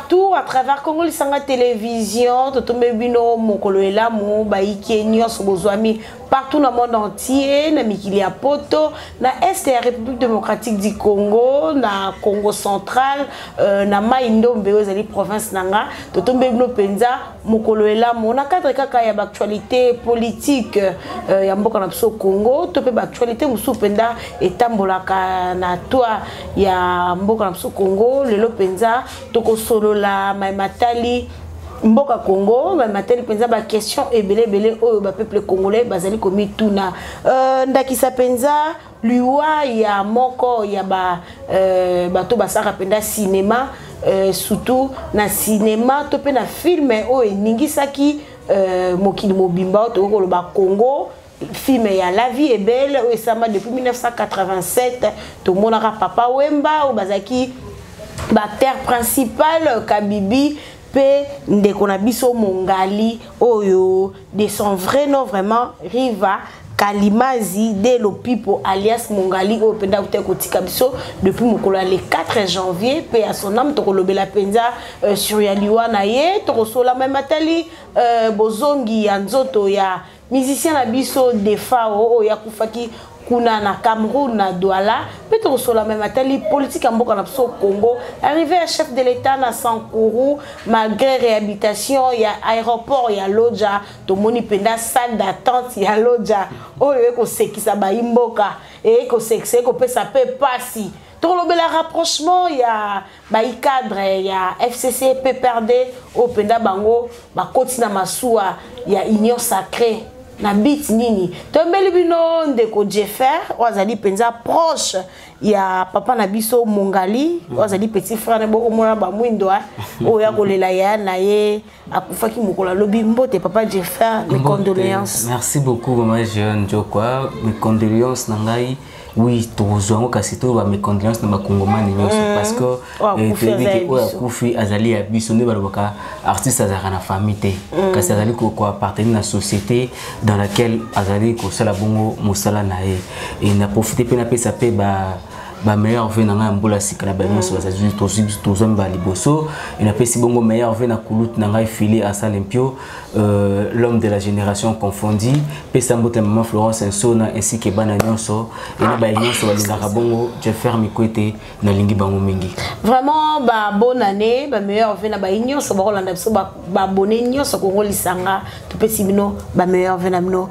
Partout à travers Congo Lisanga Télévision, totombe bino mokolo elamu baike nyonso bozwami partout na monde entier, na mikili ya poto, na est ya République démocratique du Congo, na Congo central, na Mai Ndombe oyo ezali province na nga. Totombe bino mpenza mokolo elamu na cadre kaka ya baactualité politique ya mboka na biso Congo, to mpe baactualité mosusu mpenza etambolaka na toit ya mboka na biso Congo. Lelo mpenza tokosolola matali mboka Congo, matali mpenza baquestion ebele ebele oyo bapeuple congolais bazali komituna. Ndakisa mpenza liwa ya moko ya ba bato basalaka mpenza cinéma, surtout na cinéma to mpe na film oyo eningisaki mokili mobimba, oyo tokoki koloba Congo, film ya La vie est belle oyo esama depuis 1987. Tomonaka Papa Wemba oyo bazalaki baacteur principal, Kabibi mpe ndeko na biso Mongali, oyo de son vrai nom vraiment Riva Kalimazi de Lopipo alias Mongali, oyo mpenza akuta kotika biso depuis mokolo ya le 4 janvier, mpe ya son âme. Tokolobela mpenza sur ya liwa na ye. Tokosola meme atali bozongi ya nzoto ya musicien na biso Defao oyo akufaki kuna na Cameroun, na Douala. Mpe tokosola meme atali politique ya mboka na biso Congo, arrivé ya chef de l'État na Sankuru malgré réhabilitation ya aéroport ya Lodja. Tomoni mpenza salle d'attente ya Lodja oyo ekosekisa bayimboka, ekosekisa, ekopesa mpe pasi. Tokolobela rapprochement ya baicadre ya FCC PPRD oyo mpenza bango bakoti na masuwa ya Union sacrée na bit nini. Toyembeli bino ndeko Jeffer oyo azali mpenza proche ya papa na biso Mongali, oyo azali petit frère na bokomona bamwindo oyo ya kolela ya na ye akufaki mokolo alobi. Mbote papa Jeffer, mes condoléances. Merci beaucoup, mama Jeanne Jokwa. Mes condoléances na ngai. Oui, tozwa yango, kasi toyoba mes condoléances na bakongomani nyonso, parce que toyebi ke oyo akufi azali ya biso. Nde balobaka artiste azalaka na famille te, kasi azali koappartenir na société dans laquelle azali kosala bongo mosala na ye. E na profite mpe napesa mpe ba bameilleurs vœux na ngai ya mbula sika na banyonso bazali tozwami ba liboso. E napesi bongo meilleurs vœux na kulutu na ngai Fili Asale Mpio, l'homme de la génération confondue. Pesa mbote ya mama Florence Nsona ainsi ke bana nyonso e na baye nyonso balingaka bongo Jeffer Mikwete, nalingi bango mingi. Vraiment, ba bonne année, ba meilleurs vœux na baye nyonso bakolanda biso, baabonné nyonso Kongo Lisanga, topesi bino ba meilleurs vœux na bino.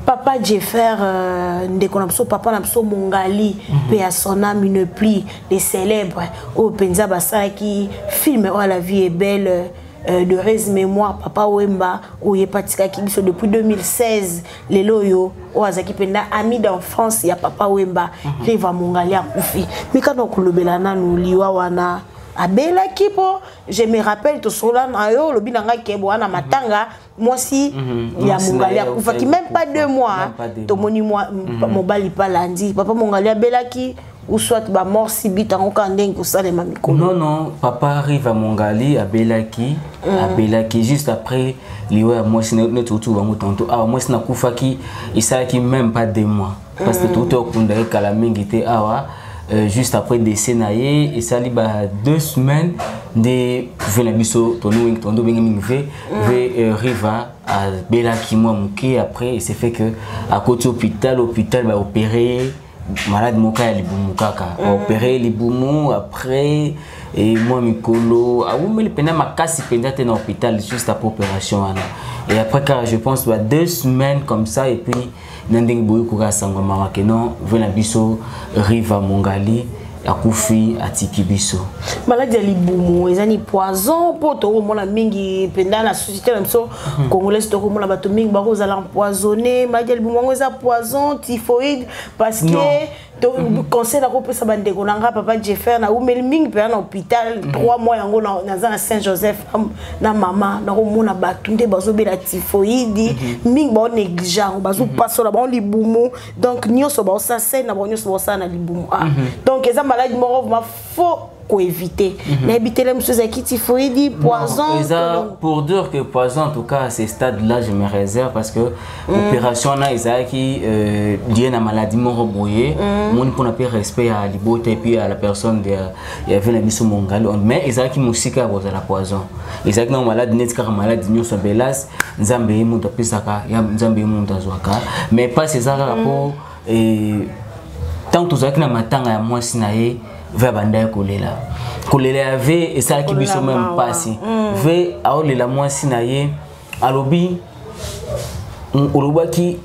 Papa Jeffer, ndeko na biso, papa na biso Mongali, mpe ya son âme, une pli les célèbres oyo mpenza basalaki film oyo La vie est belle, de heureuse mémoire Papa Wemba, oyo epatikaki biso depuis 2016. Lelo oyo, oyo azalaki mpenza ami d'enfance ya Papa Wemba, Riva Mongali, akufi. Mikano kolobela nanu liwa wana, abelaki mpo je me rappelle tosola na yo, olobi na ngai kebo wana matanga mwasi ya Mongali akufaki, même pas 2 mois tomoni mobali palandi. Papa Mongali abelaki ou soit bamort subite yango kaka ndenge kosalema mikolo? Non, papa Riva Mongali abelaki, abelaki juste après liwa ya mwasi neti outi bango tantôt awa. Mwasi nakufaki esalaki même pas 2 mois, parce que touti okunda ye kala mingi te awa. Juste après décès na ye, esali ba 2 semaines nde vieux na biso tondo bengi mingi vieux Riva abelaki mwa moke. Après, il s'est fait que akoti hôpital, hôpital baopéré malade moko ya libumu kaka, baopéré libumu. Après e mwa mikolo awumeli mpenza makasi mpenza te na hôpital juste après opération wana. Et après kaka, je pense, ba 2 semaines comme ça, et puis na ndenge boyi koka sango mama ke non, vieux na biso Riva Mongali akufi, atiki biso. Maladi ya libumu eza ni poison? Mpo tokomona mingi mpenza na société na biso congolaise, tokomona bato mingi bakozala empoisonné. Maladi ya libumu yango eza poison, typhoïde? Parce que conseil nakopesa bandeko na nga, papa Jeffer, naumeli mingi mpenza na hôpital, 3 mois yango naza na Saint Joseph na mama. Nakomona bato nde bazobela typhoïde mingi, baonéglige yango, bazopasola bango libumu, donc nyonso baosala sene na bango nyonso baosala na libumu. Ah, donc eza maladi moko vraiment faux. Koéviter nayebi te, mosusu ezalaki typhoïde, poison. Eza pour dire que poison, en tout cas à ce stade là je me réserve, parce que opération wana ezalaki lié na maladie moko boye. Moni mpona mpe respect ya libota et puis à la personne ya vieux na biso Mongali. Mais ezalaki mosika ya kozala poison. Ezalaki nango maladi neti kaka maladi nyonso. Belas Nzambe ye moto apesaka, ya Nzambe ye moto azwaka. Mais mpasi eza kaka mpo ntango tozalaki na matanga ya mwasi na ye, vieux abandaki kolela. Kolela ya vieux esalaki biso même mpasi. Vieux aolela mwasi na ye, alobi: "Olobaki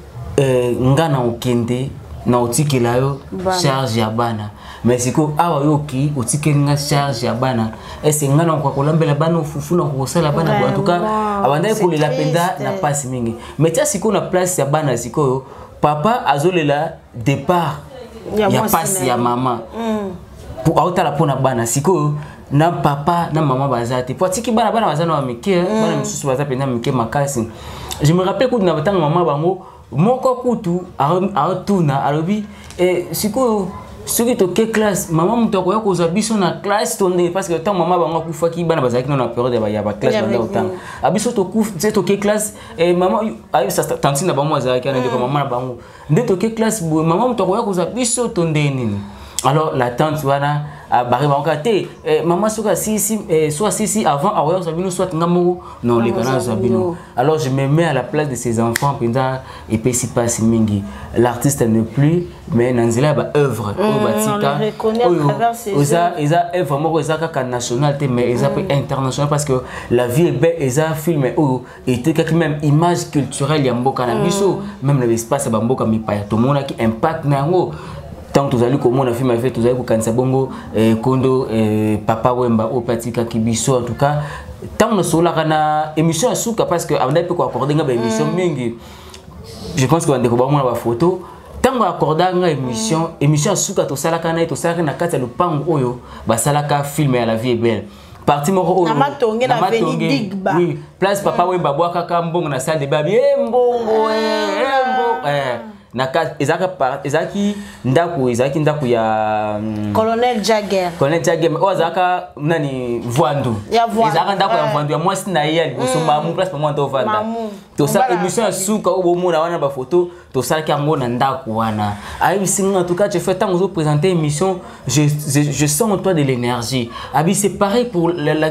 nga na okende na otikela yo charge ya bana, mais sikoyo awa yo okei, otikeli nga charge ya bana. Ese nga na okoka kolambela bana ofufu, na kosala bana?" En tout cas abandaki kolela mpenza na mpasi mingi. Mais tia sikoyo na place ya bana. Sikoyo papa azolela départ ya pasi ya mama, aotala mpona bana. Sikoyo na papa na mama baza te, po atiki bana. Bana baza na bamike, bana misusu baza mpenza mike makasi. Je me rappelle kutu na batanga mama bango moko kutu aotuna, alobi: "Sikoyo soki toke classe, mama moto akoya kozwa biso na classe to ndenge?" Parce que ntango mama bango akufaki, bana bazalaki nano na période ya baclasse, banda kotanga. Abiso tokufi, toke classe, mama ayebisa tantine na bango azalaki wana, ndeko mama na bango nde: "Toke classe boye, mama moto akoya kozwa biso to ndenge nini?" Alors la tante wana abare bango kaka te: "Mama soki asisi, so asisi avant, akoya kozwa bino, soit nga moko na oleka nazwa bino." Alors je me mets à la place de ces enfants. Mpenza epesi mpasi mingi. L'artiste n'est plus, mais na nzela ya baœuvre oyo batika, oyo eza œuvre moko eza kaka national te, mais eza mpe international, parce que La vie est belle eza film oyo etekaki même image culturelle ya mboka na biso, même na espace ya bamboka mipaya. Tomonaki impact na yango. Ntango tozali komona film afe, tozali kokanisa bongo kondo Papa Wemba oyo mpe atikaki biso. En tout cas ntango nasololaka na émission ya suka, parce que abandaki mpe koaccorder nga baémission mingi, je pense que bandeko bamona bafoto ntango accordaka nga émission. Émission ya suka tosalaka na ye, tosalaka na kati ya lopango oyo basalaka film ya La vie est belle, parti moko oyo Na Matonge, na avenue Digba. Oui, place Papa Wemba abwakaka mbongo na salle de bain, e mbongo, e mbongo na ezalaki ndako, ezalaki ndako ya Colonel Jagger. Colonel Jagger oyo azalaka nani, Vwandu. Ezalaka ndako ya Vwandu, ya mwasi na ye ya liboso, Mamu, place mama tovanda. Tosala émission ya suka oyo bomona wana bafoto, tosalaki yango na ndako wana. Ayebisi nga: "En tout cas, tu fais, ntango ozoprésenter émission, je sens en toi de l'énergie." Abi c'est pareil pour la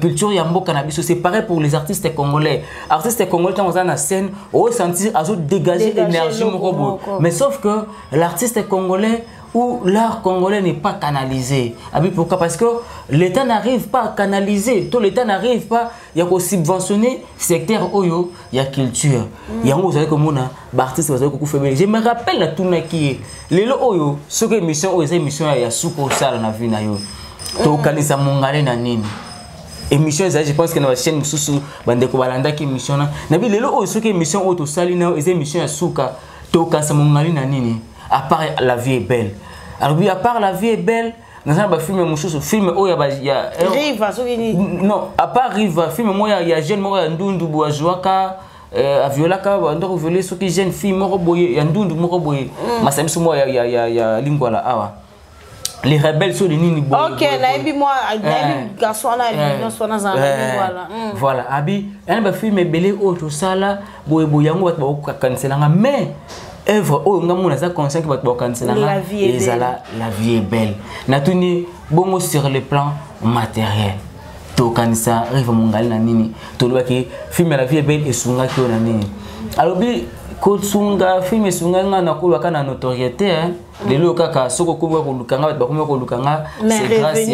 culture ya mboka na biso, c'est pareil pour les artistes congolais. Artistes congolais, ntango oza na scène, osentir azodégager énergie moko boye. Mais sauf que l'artiste congolais ou l'art congolais n'est pas canalisé. Abi pourquoi? Parce que l'État n'arrive pas à canaliser, tout l'État n'arrive pas à subventionner secteur oyo ya culture. Yango ozali komona ba artiste bazali kokufa ebele. Je me rappelle na tunaki ye: "Lelo oyo soki émission oyo eza émission ya suka osala na vie na yo, tokanisa Mongale na nini?" Émission ezali, je pense que na bachaîne mosusu bandeko balandaki émission na nabi. "Lelo oyo soki émission oyo tosali na yo eza émission ya suka, tokanisa Mongali na nini à part La vie est belle?" Alobi: "À part La vie est belle, naza na bafilm mosusu, film oyo ya Riva soki nini?" Non, à part Riva, film moko ya jeune moko ya Ndundu boye, azwaka, aviolaka, bandoko viole soki jeune fille moko boye ya Ndundu moko boye, masala biso moko ya Lingwala awa, Les Rebelles so nini boye. Ok, nayebi mwa, nayebi garçon wana nyonso wana azala na Lingwala. Voilà, abi yana bafilm ebele oyo tosala boye boye, yango bato bakokaniselanga, mais œuvre oyo nga mona aza conscient ke bato bakokaniselanga ezala La vie est belle. Natuni: "Bongo sur le plan matériel, tokanisa Rive Mongali na nini? Tolobaki film ya La vie est belle esungaki oyo na nini?" Alobi: "Kosunga, film esunga nga na kolobaka na notoriété. Lelo kaka soki okomi koluka nga, bato bakomi koluka nga, c'est grâce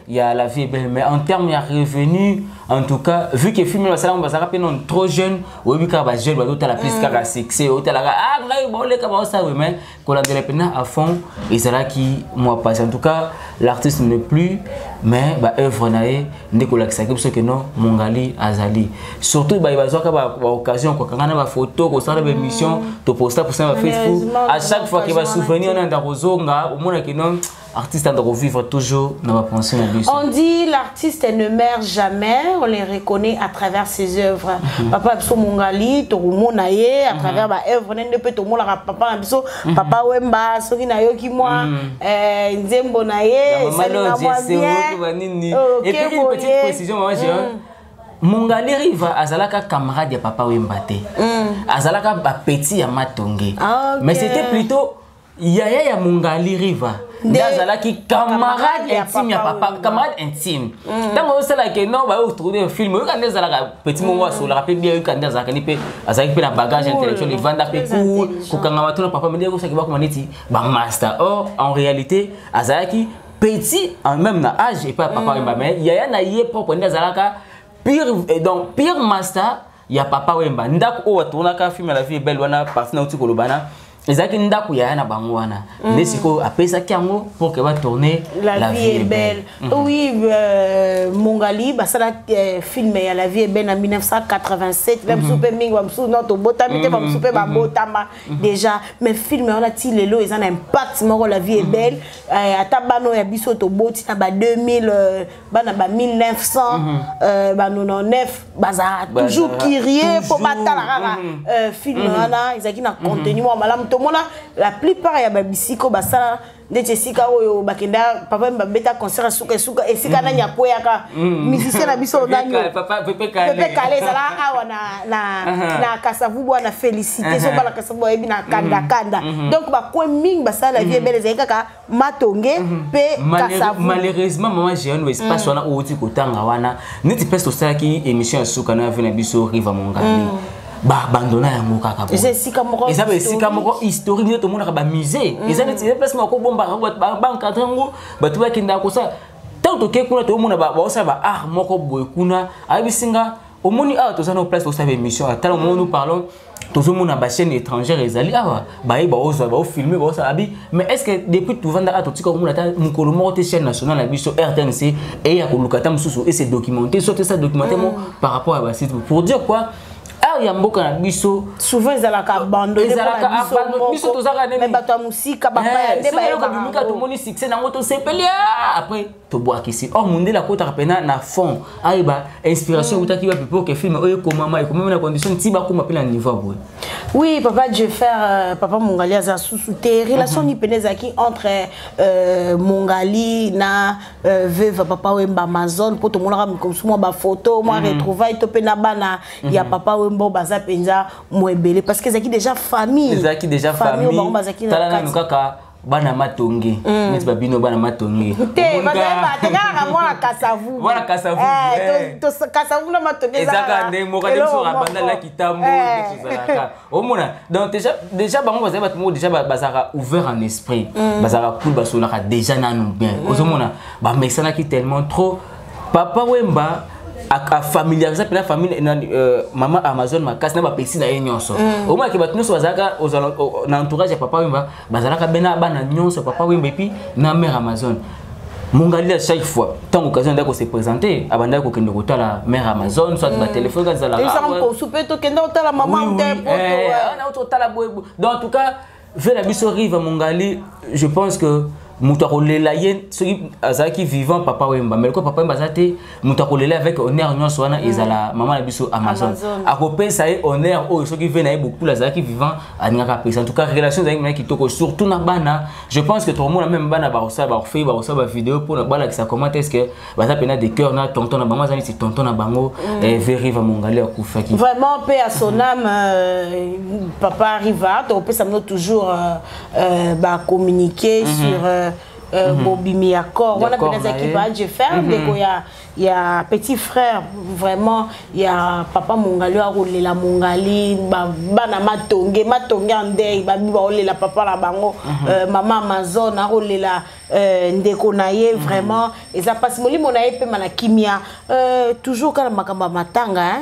ya La vie est belle. Mais en terme ya revenu, en tout cas, vu que film basalaka, bazalaka mpe non trop jeune, oyebi kaka bajeune bazotala plus kaka succès, otalaka ah ngai baoleka baosala, mais kolandela mpena à fond ezalaki mwa pasi. En tout cas l'artiste n'est plus, mais baœuvre na ye nde kolakisaki biso ke non, Mongali azali. Surtout baye bazwaka baoccasion kokanga na bafoto, kosala baémission, toposta posta na bafacebook à chaque fois ke basouvenir wana. anda kozonga, omonaki non, artiste anda kovivre toujours na bapension na biso. On dit l'artiste ne meurt jamais, on les reconnaît à travers ses œuvres. Papa biso Mongali, tokomona ye à travers ba œuvre nde mpe tomonaka papa na biso, Papa Wemba, soki nayoki mwa nzembo na ye, esalinga mwa bien. Et puis une petite précision, maman Jean. Mongali Riva azalaka camarade ya Papa Wemba te. Azalaka ba petit ya Matonge. Mais c'était plutôt yaya ya Mongali Riva nde azalaki camarade intime ya papa, camarade intime. Ntango osalaka no baotourne film, oyoka nde ezalaka petit mongo asolaka mpe bien, oyoka nde azalaka ni mpe azalaki mpe na bagage intellectuel, evanda mpe cool, kokangama to na papa nde ekosaki bakoma neti bamaster. Or en réalité azalaki petit en même na âge epai ya Papa Wemba, mais yaya na ye propre nde azalaka pire, donc pire master ya Papa Wemba. Ndako oyo atournaka film ya La Vie est Belle wana, parti nauti koloba na ezalaki ndako yaya na bango wana nde sikoyo apesaki yango pour que batourne. La Vie est Belle. Oui, Mongali basala film ya La Vie est Belle en 1987. Na biso mpe mingi, bamosusu no tobotami te, bamosusu mpe babotama déjà, mais film wana ti lelo eza na impact moko. La Vie est Belle, ata bana oyo ya biso toboti na ba 2000, bana ba 1900, ba 99, bazala toujours curieux mpo batala kaka film wana. Ezalaki na contenu moko malamu. Tomona la plupart ya babisika basala ndeti esika oyo bakenda, papa babeta concert ya suka esuka, esika nani akweyaka, musicien na biso nani, Pepe Kale, ezala awa na Kasavubu wana. Félicité so bana Kasavubu bayebi na kandakanda. Donc bakwe mingi basala La Vie est Belle ezali kaka Matonge mpe Kasavubu. Malheureusement, mama Jeanne, espace wana outi kotanga wana, neti place tosalaki émission ya suka na ave na biso Riva Mongali, baabandona yango kaka. Eza esika moko Eza esika moko historique nde tomonaka bamusée, eza neti eza place moko bombaka, baencadre yango, bato bakendaka kosala. Ntango tokei kuna, toomona baosala baart moko boye kuna. Ayebisi nga: omoni awa toza na place tosala émission, ata moment nous parlons, tozomona bachaîne étrangère ezali awa, baye baozwa, baofilme, baosala abi. Mais est ce que depuis tovanda awa, totika komona ata mokolo moko te chaîne nationale na biso RTNC eya koluka ata mosusu ese documenter, soit esa documenter mo par rapport ya basite? Pour dire quoi, art ya mboka na biso Souvent ezalaka abandonné. Ezalaka biso tozalaka nini, bato ya mosika, bapaya nde bayebimika. Tomoni succès nango, tosepeli, après tobwakisi. Or mondele akotaka mpena na fond, ayeba inspiration eutaki wapi po ke film oyo ekomama, ekomami na condition ti bakóma mpe na niveau boye. Oui, papa Jeffer, papa Mongali aza susu te. Relation ni pene ezalaki entre Mongali na veuve Papa Wemba Amazon? Mpo tomonaka mosusu mwa bafoto, mwa retrouvaille to mpe na bana ya Papa Wemba oyo baza mpenza mo ebele, parce que ezalaki déjà famille. Ezalaki déjà famille. Bango bazalaki na Tala nanu kaka bana Matonge, neti babino bana Matonge. Te, bazayeba te, kaka mwana Kasavu. Mwana Kasavu. Kasavu na Matonge. Ezaka ndenge moko, nde biso babanda na kitambo nde tozalaka omona. Donc déjà bango bazali bato moko déjà bazalaka ouvert en esprit, bazalaka cool, basolaka déjà nanu bien. Ozomona bamesanaki tellement trop. Papa Wemba afamiliarisa mpena famille mama Amazon makasi na bapesi na ye nyonso. Omonaki bato nyonso bazalaka na entourage ya Papa Wemba, bazalaka be na bana nyonso ya Papa Wemba et puis na mère Amazon. Mongali, à chaque fois ntango occasion andaki kose présenter, abandaki kokende kotala mère Amazon, soit batelefone kaka ezalaka. Mpe tokende kotala mama. Totala boye. Donc en tout cas, ve na biso Rive Mongali, je pense que moto akolela ye soki azalaki vivant, Papa Wemba. Mais lokola Papa Wemba aza te, moto akolela avec honneur nyonso wana ezala mama na biso Amazon. Akopesa ye honneur oyo soki ve na ye Bokula azalaki vivant alingaka apesa. En tout cas, relation ezalaki mena kitoko, surtout na bana. Je pense que tokomona même bana bakosala, bakofei, bakosala bavideo mpona balakisa comment est ce que baza mpena de cœur na tonton na bango. Aza neti tonton na bango ve Riva Mongali akufaki. Vraiment, paix à son âme, papa Riva. Tokopesa bino toujours bacommuniqué sur bobimi ya corps wana. Mpena ezalaki pa Jeffer, ndeko ya petit frère vraiment ya papa Mongali oyo akolela Mongali. Bana Matonge, Matonge andei babi baolela papa na bango, mama Amazon akolela ndeko na ye. Vraiment eza mpasi, molimo na ye pema na kimia. Toujours kaka makambo ya matanga,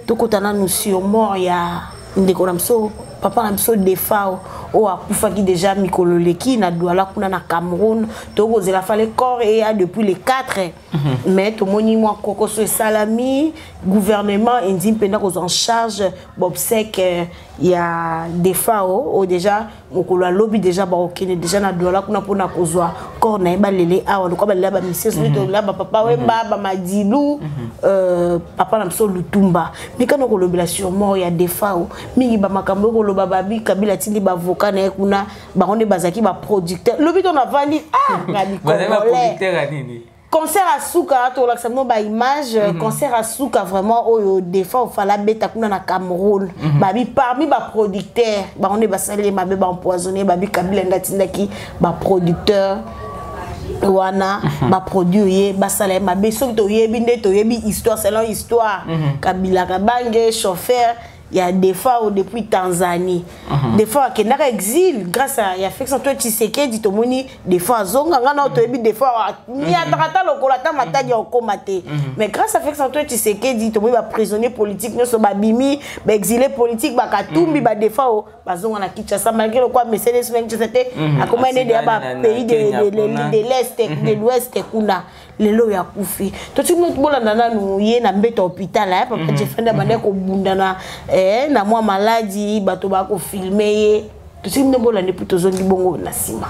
tokota nanu sur mort ya ndeko na biso, papa na biso Defao. Oyo akufaki déjà mikolo leki na Douala kuna na Cameroun. Tokozela fale corps eya depuis le 4, mais tomoni mwa kokoso esalami. Gouvernement endimi mpenza kozwa en charge baobsèques ya Defao, oyo déjà mokolo alobi déjà bakokende déjà na Douala kuna mpona kozwa corps na ye. Balele awa lokwa balela bamisie, soki tolela bapapa Wemba, bamadilu, papa na biso Lutumba. Mikano kolobela sur mort ya Defao mingi, bamakambo ekoloba babi Kabila atindi baavocat na ye kuna, bango nde bazalaki baproducteur. Lobi to navandi, ah, na bicongolais, concert asuka, tolakisa bino baimage, concert asuka vraiment oyo Defao fala beta kuna na Cameroun. Babi parmi baproducteur, bango nde basali ye mabe, baempoisonné. Babi Kabila nde atindaki baproducteur wana baproduire ye, basala ye mabe. Soki toyebi nde toyebi histoire, selon histoire, Kabila Kabange, chauffeur ya Defao depuis Tanzanie. Defao akendaka exil grâce à ya Félix Antoine Tshisekedi. Tomoni Defao azonga. Nga na toyebi Defao niataka ata lokolo ata matadi ya okóma te, mais grâce à Félix Antoine Tshisekedi, tomoni baprisonnier politique nyonso babimi, baexilé politique, bakatumbi, badefao bazonga na Kinshasa, malgré lokwa mesene so na Kinshasa te, akoma nde ya bapays de l'Est, de l'Ouest kuna. Lelo oyo akufi, totiki bolanda nanu ye na mbeto ya hôpital. Papa Jefende abandaki kobunda na mwa maladi, bato bakofilme ye. Totiki nde bolanda, et puis tozongi bongo na nsima.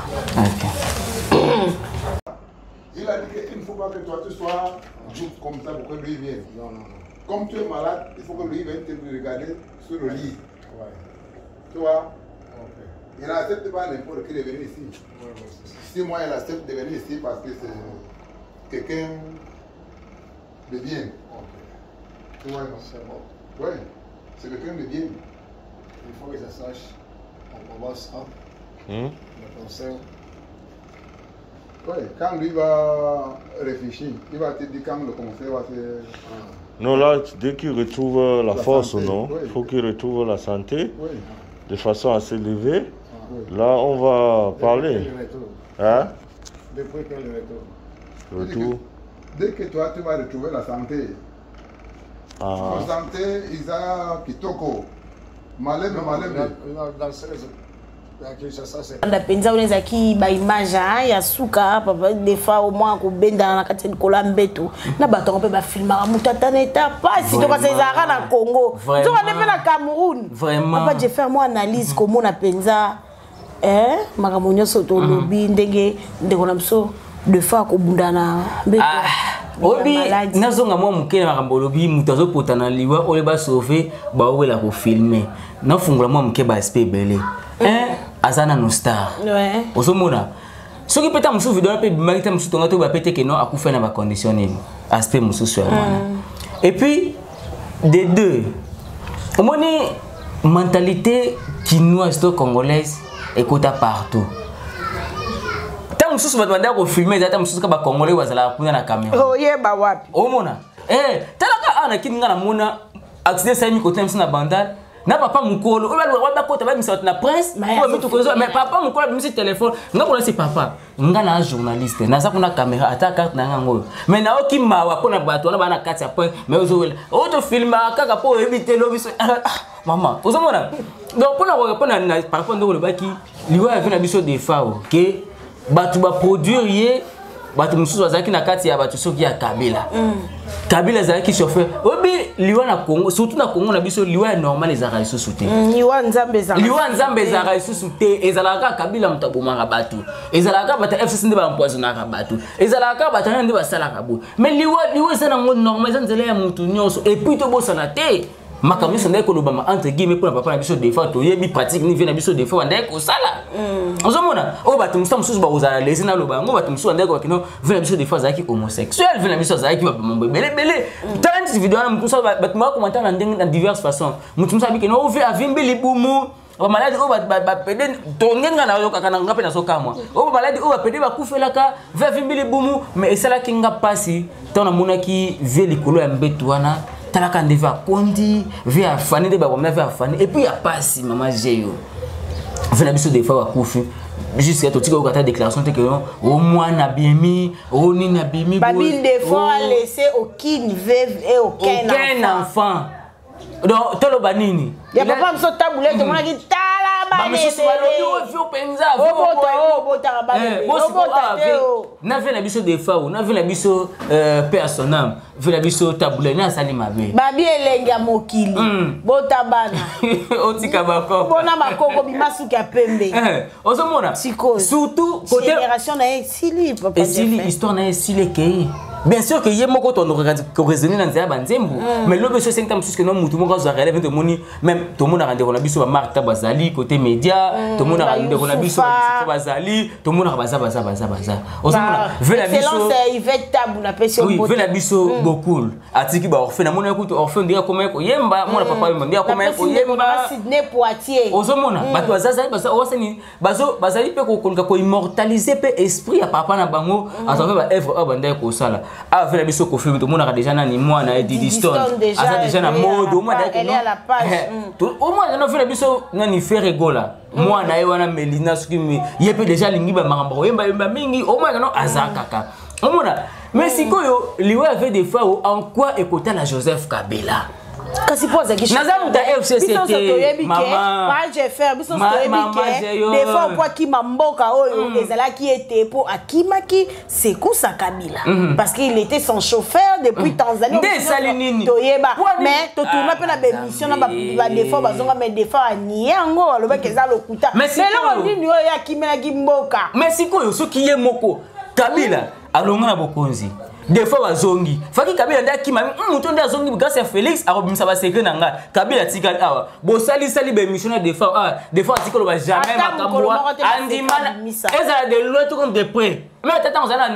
Il a dit qu'il ne faut pas que toi tu sois comme ça pour que lui vienne. Non, non, non. Comme tu es malade, il faut que lui vienne te regarder sur le lit. Ouais. Tu vois? Ok. Il n'accepte pas n'importe qui de venir ici. Ouais, c'est ça. Si moi, il accepte de venir ici parce que c'est quelqu'un de bien. Ok. Tu vois, non? C'est bon. Oui, c'est quelqu'un de bien. Il faut que ça sache. On commence, hein, le concert. Oui, quand lui va réfléchir, il va te dire quand le concert va se. Non, là, dès qu'il retrouve la La force, santé, non? oui. Il faut qu'il retrouve la santé de façon à s'élever. Oui. Là, on va Depuis parler. quel retour? Hein? Depuis quel retour? Retour. Dès que toi, tu vas retrouver la santé. Ah. La santé, Isa Kitoko. Malembe, Malembe. Dans ce la Kinshasa, c'est Anda mpenza wana ezalaki baimage ya suka papa Defao mwa kobendana na kati ya likolo ya mbeto na bato yango, mpe bafilmaka moto ata na eta pasi. Tokasa ezalaka na Congo, nzokande mpe na Cameroun. Vraiment. Papa Jefer, mwa analyse komona mpenza makambo nyonso tolobi, ndenge ndeko na biso Defao akobunda na mbeto Ah, ya oyebi, maladi. nazonga mwa moke na makambo olobi. Moto azopota na liwa oyo basauve, baowela kofilme. Nafungola mwa moke baaspect ebele. Un, aza nano star. Ozomona soki mpe ta mosusu video wana mpe ebimaki, ta mosusu tonga to bape te keno akufa na bacondition nini, aspect mosusu ya wana. Et puis de deux, omoni mentalité kinoise to congolaise ekota partout. Ntango mosusu bato bandaka kofilme, eza ta mosusu ka bacongolais bazalaka kuna na caméra. Oyeba wapi? Omona, talaka awa na kini, nga namona accident esalemi kote na biso na Bandal na papa mokolo oyo balukaka bakota babimisa bato na prince Mais oyo mituka ezo. Mais papa mokolo abimisi telefone, nga kona si papa, nga na journaliste, naza kuna caméra, ata carte na ngango oyo, mais naoki mawa mpona bato wana baa na kati ya point. Mais ozowela oyo tofilmaka kaka mpo oyebi te lobi so. Ah, mama, ozomona, donc mpona mpona par rapport ndenge olobaki liwa ya vie na biso Defao, ke bato baproduire ye, bato mosusu bazalaki na kati ya bato soki ya Kabila. Kabila azalaki chauffeur. Oyebi liwa na Congo, surtout na Congo na biso, liwa ya normal ezalaka lisusu te. Liwa Nzambe ezalaka. Liwa Nzambe ezalaka lisusu te. Ezalaka kaka Kabila moto abomaka bato, ezalaka kaka bato ya FCC nde baempoisonnaka bato, ezalaka kaka bato wana nde basalaka boye. Mais liwa eza nango normal, eza nzela ya motu nyonso. Et puis tobosana te makambo nyonso ndenge kolobama entre guillemets mpona papa na biso Defao, toyebi pratique ni vie na biso Defao bandeki kosala. Ozomona oyo bato mosusu bakozala lese naloba yango, bato mosusu bandeki bakino vie na biso Defao azalaki homosexuel, vie na biso azalaki bamambo ebelebele. Tala neti video wana, motu mosusu, bato bakommenta na ndenge na diverses façons. Motu mosusu abiki no ovi avimbi libumu, bamaladi oyo bapede tonge, nga nayokaka na nga mpe nazokamwa, oyo bamaladi oyo bapede bakufelaka, vie avimbi libumu. Mais esalaki nga mpasi ntango namonaki vie likolo ya mbeto wana. Talaka nde vie akondi, vie afani nde bakomina vie afani. Et puis ya pasi, mama Jeyo, vie na biso Defao bakufi, jusqu'à totika oyoka ata déclaration te ke o mwana abimi, o nini abimi. Babi Defao a laissé aucune veuve et aucun, aucun enfant. Donc toloba nini? Ya papa biso tabule, tomonaki tala. Bamisusu balobi oyo vieux mpenza. Obotaka bana te. Na vieux na biso Defao, na vieux na biso, paix à son âme, vieux na biso Tabu Ley, na asali mabe. Babi elenge ya mokili, bota bana. Otika bakoko. Mpona bakoko bima suki ya pembe. Ozomona surtout côté génération na ye esili. Papa, esili histoire na ye, esili, ekei. Bien sûr que ye moko tokoraisonner na nzela ya banzembo, mais lobi so esengi ta mosusu ke no mutu moko azwa relève. Tomoni même, tomonaka ndeko na biso bamark ta bazali côté média, tomonaka ndeko na biso bazali, tomonaka baza baza baza baza. Ozomona vieux na biso Yvette Tabu, napesi. Oui, vieux na biso Bokul atiki baorphe. Namoni kutu orphe ndenge akoma ye koyemba, mona papa yemba ndenge akoma ye koyemba. Sidney Poitier. Ozomona bato bazazali osani bazali mpe koluka koimmortaliser mpe esprit ya papa na bango à travers baœuvre oyo bandaki kosala. Awa vieux na biso Kofi, tomonaka déjà nani, mwana ye Didi Stone aza déjà na mode. Omwana no vieux na biso nani, Ferre Gola, mwana ye wana Melina, soki ye mpe déjà alingi bamakambo koyembayemba mingi, omwana no aza kaka omona. Mais sikoyo liwa ya vieux Defao, en quoi ekotala Joseph Kabila? Kasi mpo azalaki Naza moto ya FCC te. Toyebi ke page fr biso toyebi ke Defao mpo akima mboka oyo ezalaki ete mpo akimaki Sekusa Kabila, parce qu'il était son chauffeur depuis Tanzanie. Nde esali nini? Toyeba, mais totourna mpe na baémission na badefao bazonga, mais Defao anie yango, alobaki eza lokuta. Eloko nini oyo akimelaki mboka? Mais sikoyo soki ye moko Kabila alonga na bokonzi, des fois bazongi faki Kabila nde akima moto nde azongi grâce ya Félix, akobimisa basecret na ngai. Kabila atikali awa, bosalisali baémission na des fois awa, des fois atikali ba jamais makambo andima, ezala de loin to comme de près. Mais ata ntango ozala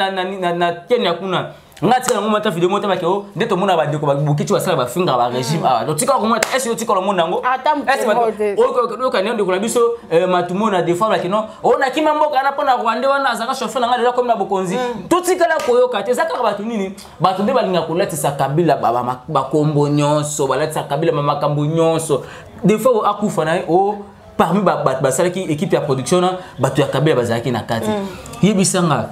na Kenya kuna, nga tika nango mata video mota bake o nde tomona bandeko bokiti basala bafingaka barégime awa. Donc tika komona ese yo tika lomona yango oyoka ndeko na biso Matumona, des fois bake non, o nakima mboka wana mpona Rwandais wana azalaka chauffeur na ngai, lelo akomi na bokonzi. Totikala koyoka te. Eza kaka bato nini, bato nde balingaka kolatisa Kabila bakombo nyonso, balatisa Kabila bamakambo nyonso. Des fois akufa na ye o parmi bato basalaki équipe ya production na bato ya Kabila bazalaki na kati. Yebisanga,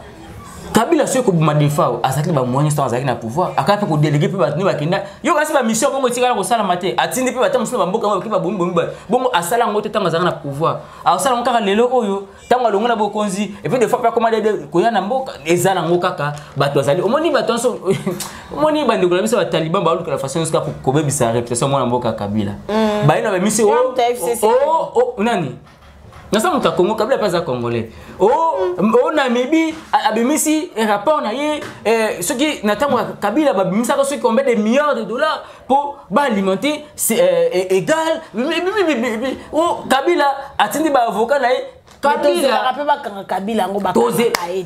Kabila soki koboma Defao, azalaki na bamoyen ntango azalaki na pouvoir, akaka mpe kodéléguer mpe bato nde bakenda. Yo kasi bamission bongo etikala kosalama te. Atindi mpe bato mosusu na bamboka bake babomi bomi bongo, asala yango te ntango azalaki na pouvoir, asala yango kaka lelo oyo ntango alongo na bokonzi. Et puis des fois mpe akoma koya na mboka, eza nango kaka bato bazali. Omoni bato nyonso, omoni bandeko na biso bataliban baoluka na façon nyonso kaka kobebisa réputation mwana mboka Kabila. Baye na bamisi nani, naza moto ya Congo, Kabila mpe aza Congolais. O Namibie abimisi rapport na ye, soki na ntango ya Kabila babimisaka soki combien de milliards de dollars mpo baalimenter égal. Kabila atindi baavocat na ye. Kabila mpe bakanga Kabila yango.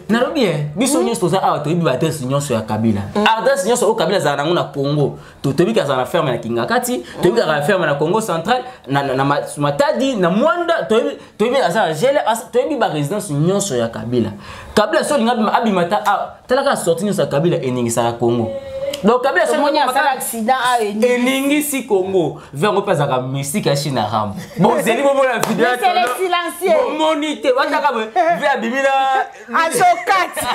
Nalobi ye, biso nyonso toza awa, toyebi baadresse nyonso ya Kabila, adresse nyonso oyo Kabila azala nango na Congo. Toyebi azala na ferme na Kingakati, toyebi azala na ferme na Congo Central, na Matadi, na Mwanda, toyebi aza na gele, toyebi barésidence nyonso ya Kabila. Kabila so olinga abima ta, talaka sortie nyonso ya Kabila eningisaka Congo. Donc Kabila eningisi Congo vengo mpe azalaka mystique ya Chine ram. Bozeli bomona video, bomoni te, wataka ve abimi na azokati.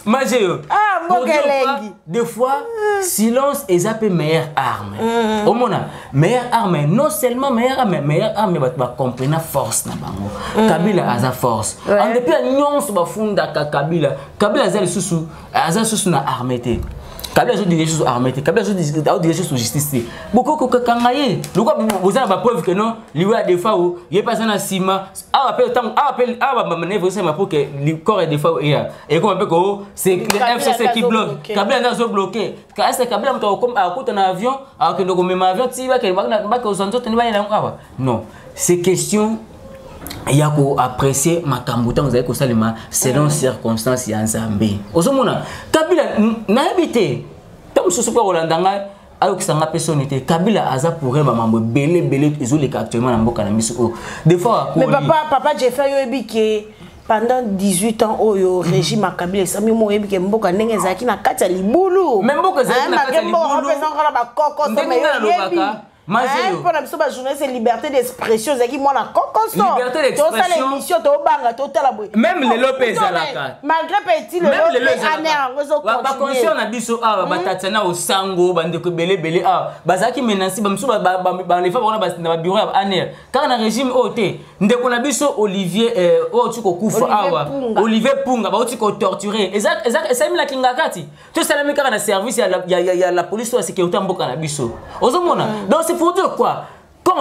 Maje yo. Ah, mboka elengi. Des fois silence eza mpe meilleure arme. Omona meilleure arme, non seulement meilleure arme, meilleure arme bato bacomprena force na bango. Kabila aza force en dépit ya nyonso bafundaka Kabila. Kabila aza lisusu, aza lisusu na armée te. Kabila azodirige lisusu armée te, Kabila azodirige lisusu justice te. Bokoki kokanga ye lokwa boza na bapreuve ke non, liwa ya Defao ye mpe aza na nsima. Awa mpe ntango awa mpe awa bamanœuvre esalema pour que corps ya Defao eya, ekoma mpe ko c'est le FCC qui bloque, Kabila nde azobloquer. Est-ce Kabila moto akuta na avion, akende komema avion ti bakende bakozwa nzoto nde bayela yango awa? Non, c'est question ya koapprécier makambo ntango ezali kosalema selon circonstance ya Nzambe. Ozomona Kabila, nayebi te ntango mosusu mpo kolanda ngai, ayokisa nga mpe soni te. Kabila aza pour ye bamambo ebele ebele ezoleka actuellement na mboka na biso oyo des fois. Mais papa, papa Jeffer, yo oyebi ke pendant 18 ans oyo régime ya Kabila esami mo, oyebi ke mboka ndenge ezalaki na kati ya libulu. Mais mboka ezalaki na kati ya libulu. Ndenge nalobaka. Mpo na biso bajournaliste, liberté d'expression ezalaki mwana kokoso. Tosala émission, tobanga, totala boye. Même lelo mpe ezalaka. Malgré mpe eti lelo mpe ANR yango ezobaconseil na biso awa, batatiana osango, bandeko ebele ebele awa bazalaki menacé, bamisusu balefa bango na babureau ya ANR kaka na régime oyo te. Ndeko na biso Olivier oyo auti kokufa awa, Olivier Punga, bauti kotorturer. Esalemi kati to esalemi kaka na service ya la police to ya sécurité ya mboka na biso. Ozomona, donc c'est pour dire quoi? Quand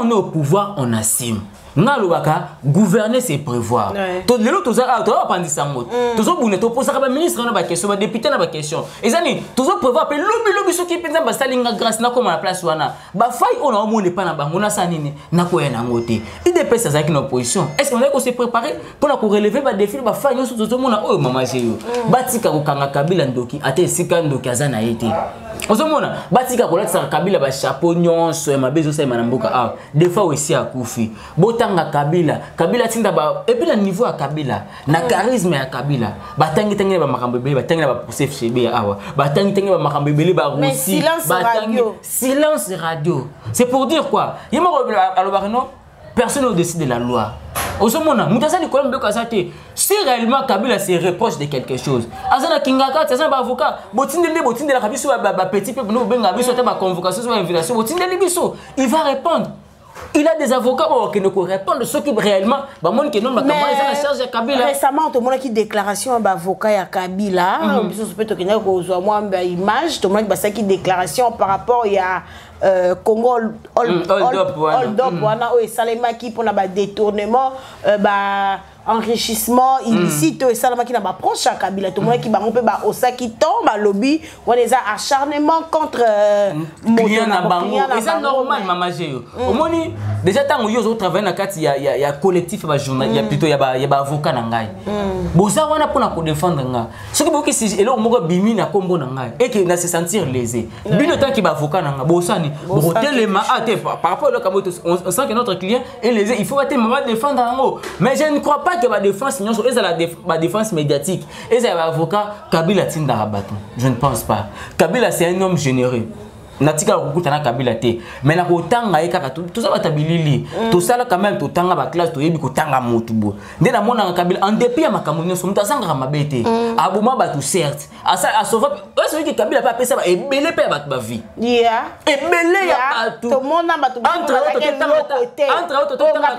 on est au pouvoir, on assume. Nga alobaka, gouverner, c'est prévoir. Lelo toza awa, toza bapandisa yango, tozobunda, toposaka baministre na baquestion, badéputé na baquestion. Eza nini? Tozoprévoir mpe lobilobi, soki mpenza basali nga grâce, nakóma na place wana, bafaille oyo naomona epa na bango, nasala nini? Nakoya nango te. UDPS azalaki na opposition, est ce que bazalaki kose préparer mpona korelever badéfis, bafaille nyonso tozomona oyo? Mama Jeyo, batika kokanga Kabila ndoki, ata esika ndoki aza na ye te. Ozomona, batika kolatisaka Kabila bachapeau nyonso ya mabe ezosalema na mboka awa. Des fois esi akufi, botanga Kabila. Kabila atinda ba, et puis na niveau ya Kabila, na charisme ya Kabila, batangi-tangi na bamakambo ebele, batangi na baprocès FCB ya awa, batangi-tangi bamakambo ebele, baroussi. Batangi silence radio. C'est pour dire quoi? Ye moko alobaka: non, personne au-dessus de la loi. Ozomona, moto aza likolo mibeko aza te. Si réellement Kabila se reproche de quelque chose, aza na kingaka ti, aza na baavocat. Botindeli nde botindelaka biso bapetit peuple, nde bobengaka biso ata baconvocation so bainvitation botindeli biso. Il va répondre, il a des avocats oyo akende korépondre soki réellement bamoni ke non, makambo eza na charge ya Kabila. Récemment tomonaki déclaration ya baavocat ya Kabila. Biso mpe tokendaki kozwa mwa baimage, tomonaki basalaki déclaration par rapport ya Congo hold up wana oyo esalemaki mpona badétournement, ba enrichissement illicite oyo esalamaki na baproche ya Kabila. Tomonaki bango mpe baosaki ton, balobi wana eza acharnement contre client na bango. Eza normal, mama Jeyo. Omoni déjà, ntango yo ozotravaille na kati ya collectif ya bajournal, ya plutôt ya baavocat na ngai, boza wana mpona kodéfendre nga. Soki boyoki eloko moko bimi na nkombo na ngai eke na se sentir lésé, bino tanki baavocat na nga, bosani bokotelema ah te, par rapport eloko yango, on sent que notre client est lésé, il faut batelema badéfendre yango. Mais je ne crois pas que badéfense nyonso ezala badéfense médiatique, ezala baavocat. Kabila atindaka bato? Je ne pense pas. Kabila, c'est un homme généreux. Natikala kokuta na Kabila te, mais na kotanga ye kaka, toza bato ya bilili, tosala quand même, totanga baclasse, toyebi kotanga motu. Boye nde namonaka Kabila, en dépit ya makambo nyonso, moto azangaka mabe te. Aboma bato, certes, asauva. Soki Kabila mpe apesa ebele mpe ya bato bavie, ebele ya bato. Tomona bato mpe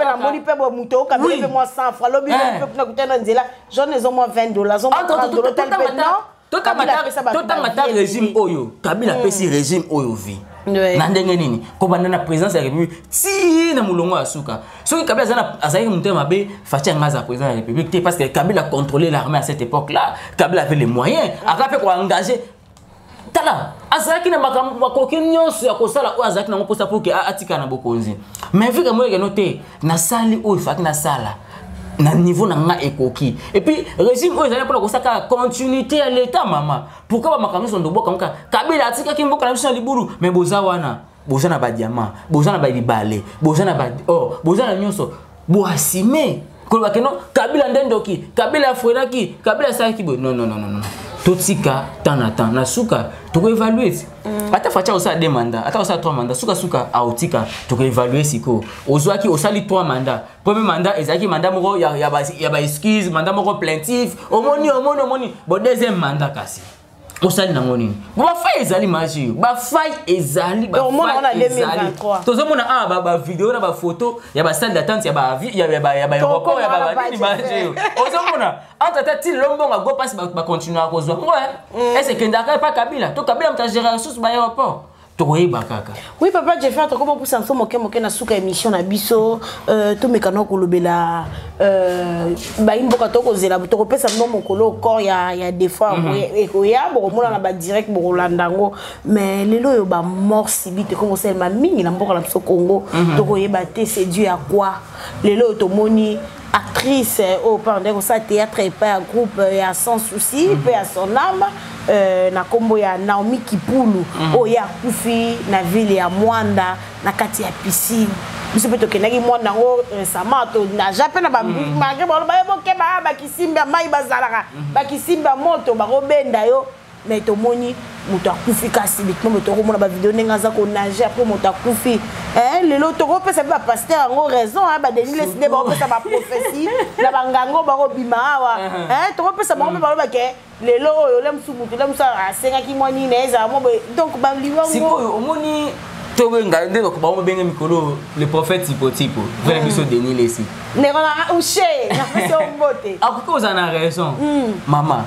namoni mpe boye, moto okabeli mpe mwa 100 francs, lobi mpe kuna kutana nzela jaune, ezo mwa 20 dollars, 30 dollars. Mpe non. Totanga ta régime oyo Kabila apesi, régime oyo vie na ndenge nini, kobanda na présidence ya République ti na molongo ya suka. Soki Kabila azalaki motema mabe, Fatshi anga aza président ya République te, parce que Kabila contrôlait l'armée à cette époque là Kabila avait les moyens, aka mpe koengage. Tala, azalaki na makambo makoki nyonso ya kosala oyo azalaki nango mposa pour ke atika na bokonzi. Mais vu que moyekeno te, nasali oyo efaki nasala na niveau na nga ekoki. Et puis régime oyo ezali mpona kosala kaka continuité ya l'État. Mama, pourquoi bamakambo nyonso ndoboka moka? Kabila atikaki mboka na biso na libulu, mais boza wana, boza na badiamant, boza na balibale, boza na ba or, boza na nyonso. Boasime koloba ke non, Kabila nde ndoki, Kabila afrenaki, Kabila asalaki boye. Non, non, non, non. Totika temps na temps, na suka tokoévalue ti. Ata Fatshi osala deux mandats, ata osala trois mandats, sukasuka aotika, tokoévalue. Sikoyo ozwaki, osali trois mandats. Premier mandat ezalaki mandat moko ya baexcuse, mandat moko plaintif. Omoni, omoni, omoni. Bon, deuxième mandat kasi osali nango nini? Bo bafaille ezali majeur, bafaille ezali. Tozomona awa bavideo na bafoto ya basalle d'attente ya baéroport, ya banini majeur. Ozomona, entre ata ti lelo mbongo ago mpasi, bacontinuaka kozwa ngo. Ese ekendaka epa Kabila to Kabila moto agérer lisusu baéroport? Tokoyeba kaka. Oui, papa Jeffer, tokoma pusa nso moke moke na suka émission na biso. Tomekana kolobela bayi mboka, tokozela, tokopesa bino mokolo corps ya défunt ekoya, bokomona na badirect, bokolanda yango. Mais lelo oyo bamort subite ekomi kosalema mingi na mboka na biso Congo. Tokoyeba te c'est dû à quoi. Lelo oyo tomoni actrice oyo mpe andaki kosala théâtre epai ya groupe ya Sans Souci, mpe ya son âme, na nkombo ya Naomi Kipulu, oyo akufi na ville ya Mwanda na kati ya piscine. Biso mpe tokendaki Mwanda yango récemment, tonaja mpe na malgré baloba ye bokeba, bakisimbi ya mai bazalaka, bakisimbi ya moto bakobenda yo. Mais tomoni moto akufi, kasi bitmo moto okomona bavideo ndenge aza konage, après moto akufi. Lelo tokopesa mpe bapasteur yango raison, baDenis Lessie nde bakopesa baprophétie na bangango bakobima awa. Tokopesa bango mpe baloba ke lelo oyo le mosu motu le mosu asengaki mwa nini ezala mo boye, donc baliwango. Sikoyo omoni, tobenga nde bango babenge mikolo le prophète Tipotipo, vena biso Denis Lessie. Ndeko na ushe, napesi yo mbote. Akoki kozala na raison, mama.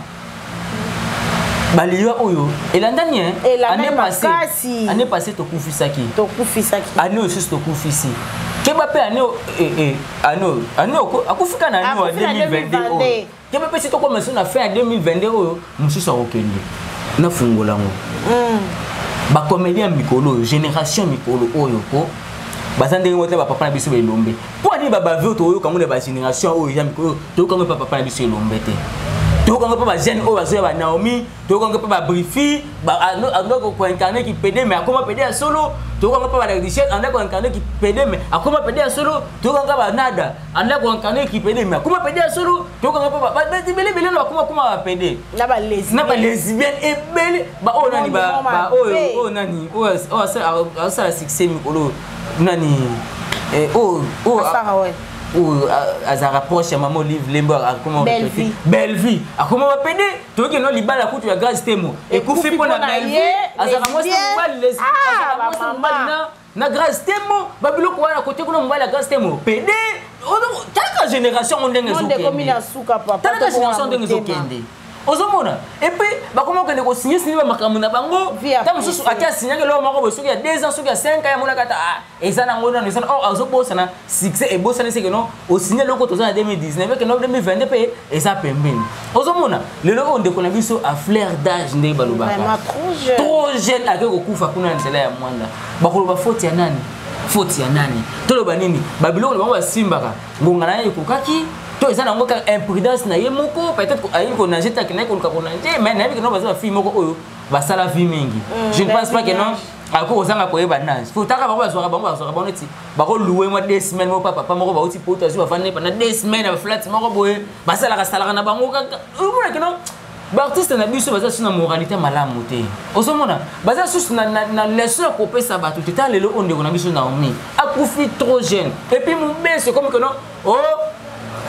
Baliwa oyo elandani. Année passée, année passée tokufisaki. Tokufisaki. Année oyo susu tokufisi. Keba mpe année année année akufika na année ya 2022 oyo. Keba mpe si tokoma so na fin ya 2022 oyo, mosusu akokende nafungola yango. Bacomédien ya mikolo oyo, génération mikolo oyo, ko baza ndenge moko te bapapa na biso belombe. Mpo ani babave oyo toyoka yango na bagénération oyo eza mikolo oyo, toyoka yango mpe papa na biso elombe te. Toyoka yango mpe bajeune oyo bazoya, baNaomi, toyoka yango mpe baBrifi ando koincarner kipédé, mais akoma pédé ya solo. Toyoka yango mpe baLadrichesse anda koincarner kipédé, mais akoma pédé ya solo. Toyoka yango banada anda koincarner kipédé, mais akoma pédé ya solo. Toyoka yango mpe ebele ebele na bakoma koma bapédé. Na na balesbienne ebele. Baoyo nani, oyo nani oyo asala succès mikolo, nani oyo oyo azalaka proche ya mama Olive Lembo, akoma Bellevie, akoma bapédé. Toyoki no libala kutu ya Grâce Temo ekufi mpo na Bellevie, azalaka mwasi mobali, azalaka mwasi mobali na Grâce Temo. Babiloko wana kote kuna, mobali ya Grâce Temo pédé. Talaka génération ngo ndenge ezokende, talaka génération ndenge ezokende. Ozomona, et puis bakoma kokende kosigner signer bamakambo na bango. Ta mosusu ati asignaki eloko moko boye, soki ya 2 ans, soki ya 5 ans, yamonaka ata eza nango nano, eza or azobosana succès, ebosani seke no osigne eloko. Toza na 2019, eke no 2022 mpe eza pembeni. Ozomona lelo oyo ndeko na biso à fleur d'âge, ndenge balobaka, trop jeune, ake kokufa kuna na nzela ya Mwanda. Bakoloba faute ya nani? Faute ya nani? Toloba nini? Babiloko na bango basimbaka, ngonga na ye ekokaki to eza nango kaka imprudence na ye moko? Peut-être ayebi konage te, akendaki koluka konage, mais nayebi ke no baza bafille moko oyo basala vie mingi. Je ne pense pas que non, akoki kozanga koyeba nage. Fo taka bango bazwaka bango, bazwaka bango neti bakolouer mwa 2 semaines moko pa papa moko bauti poto, azwi, bafandi pendant 2 semaines na baflat moko boye, basalaka salaka na bango kaka. Omonaki no baartiste na biso baza susu na moralité malamu te. Ozomona baza susu na leçon ya kopesa bato te. Ta lelo oyo ndeko na biso Naomi akufi trop jeune, et puis mobeso comme que non, oh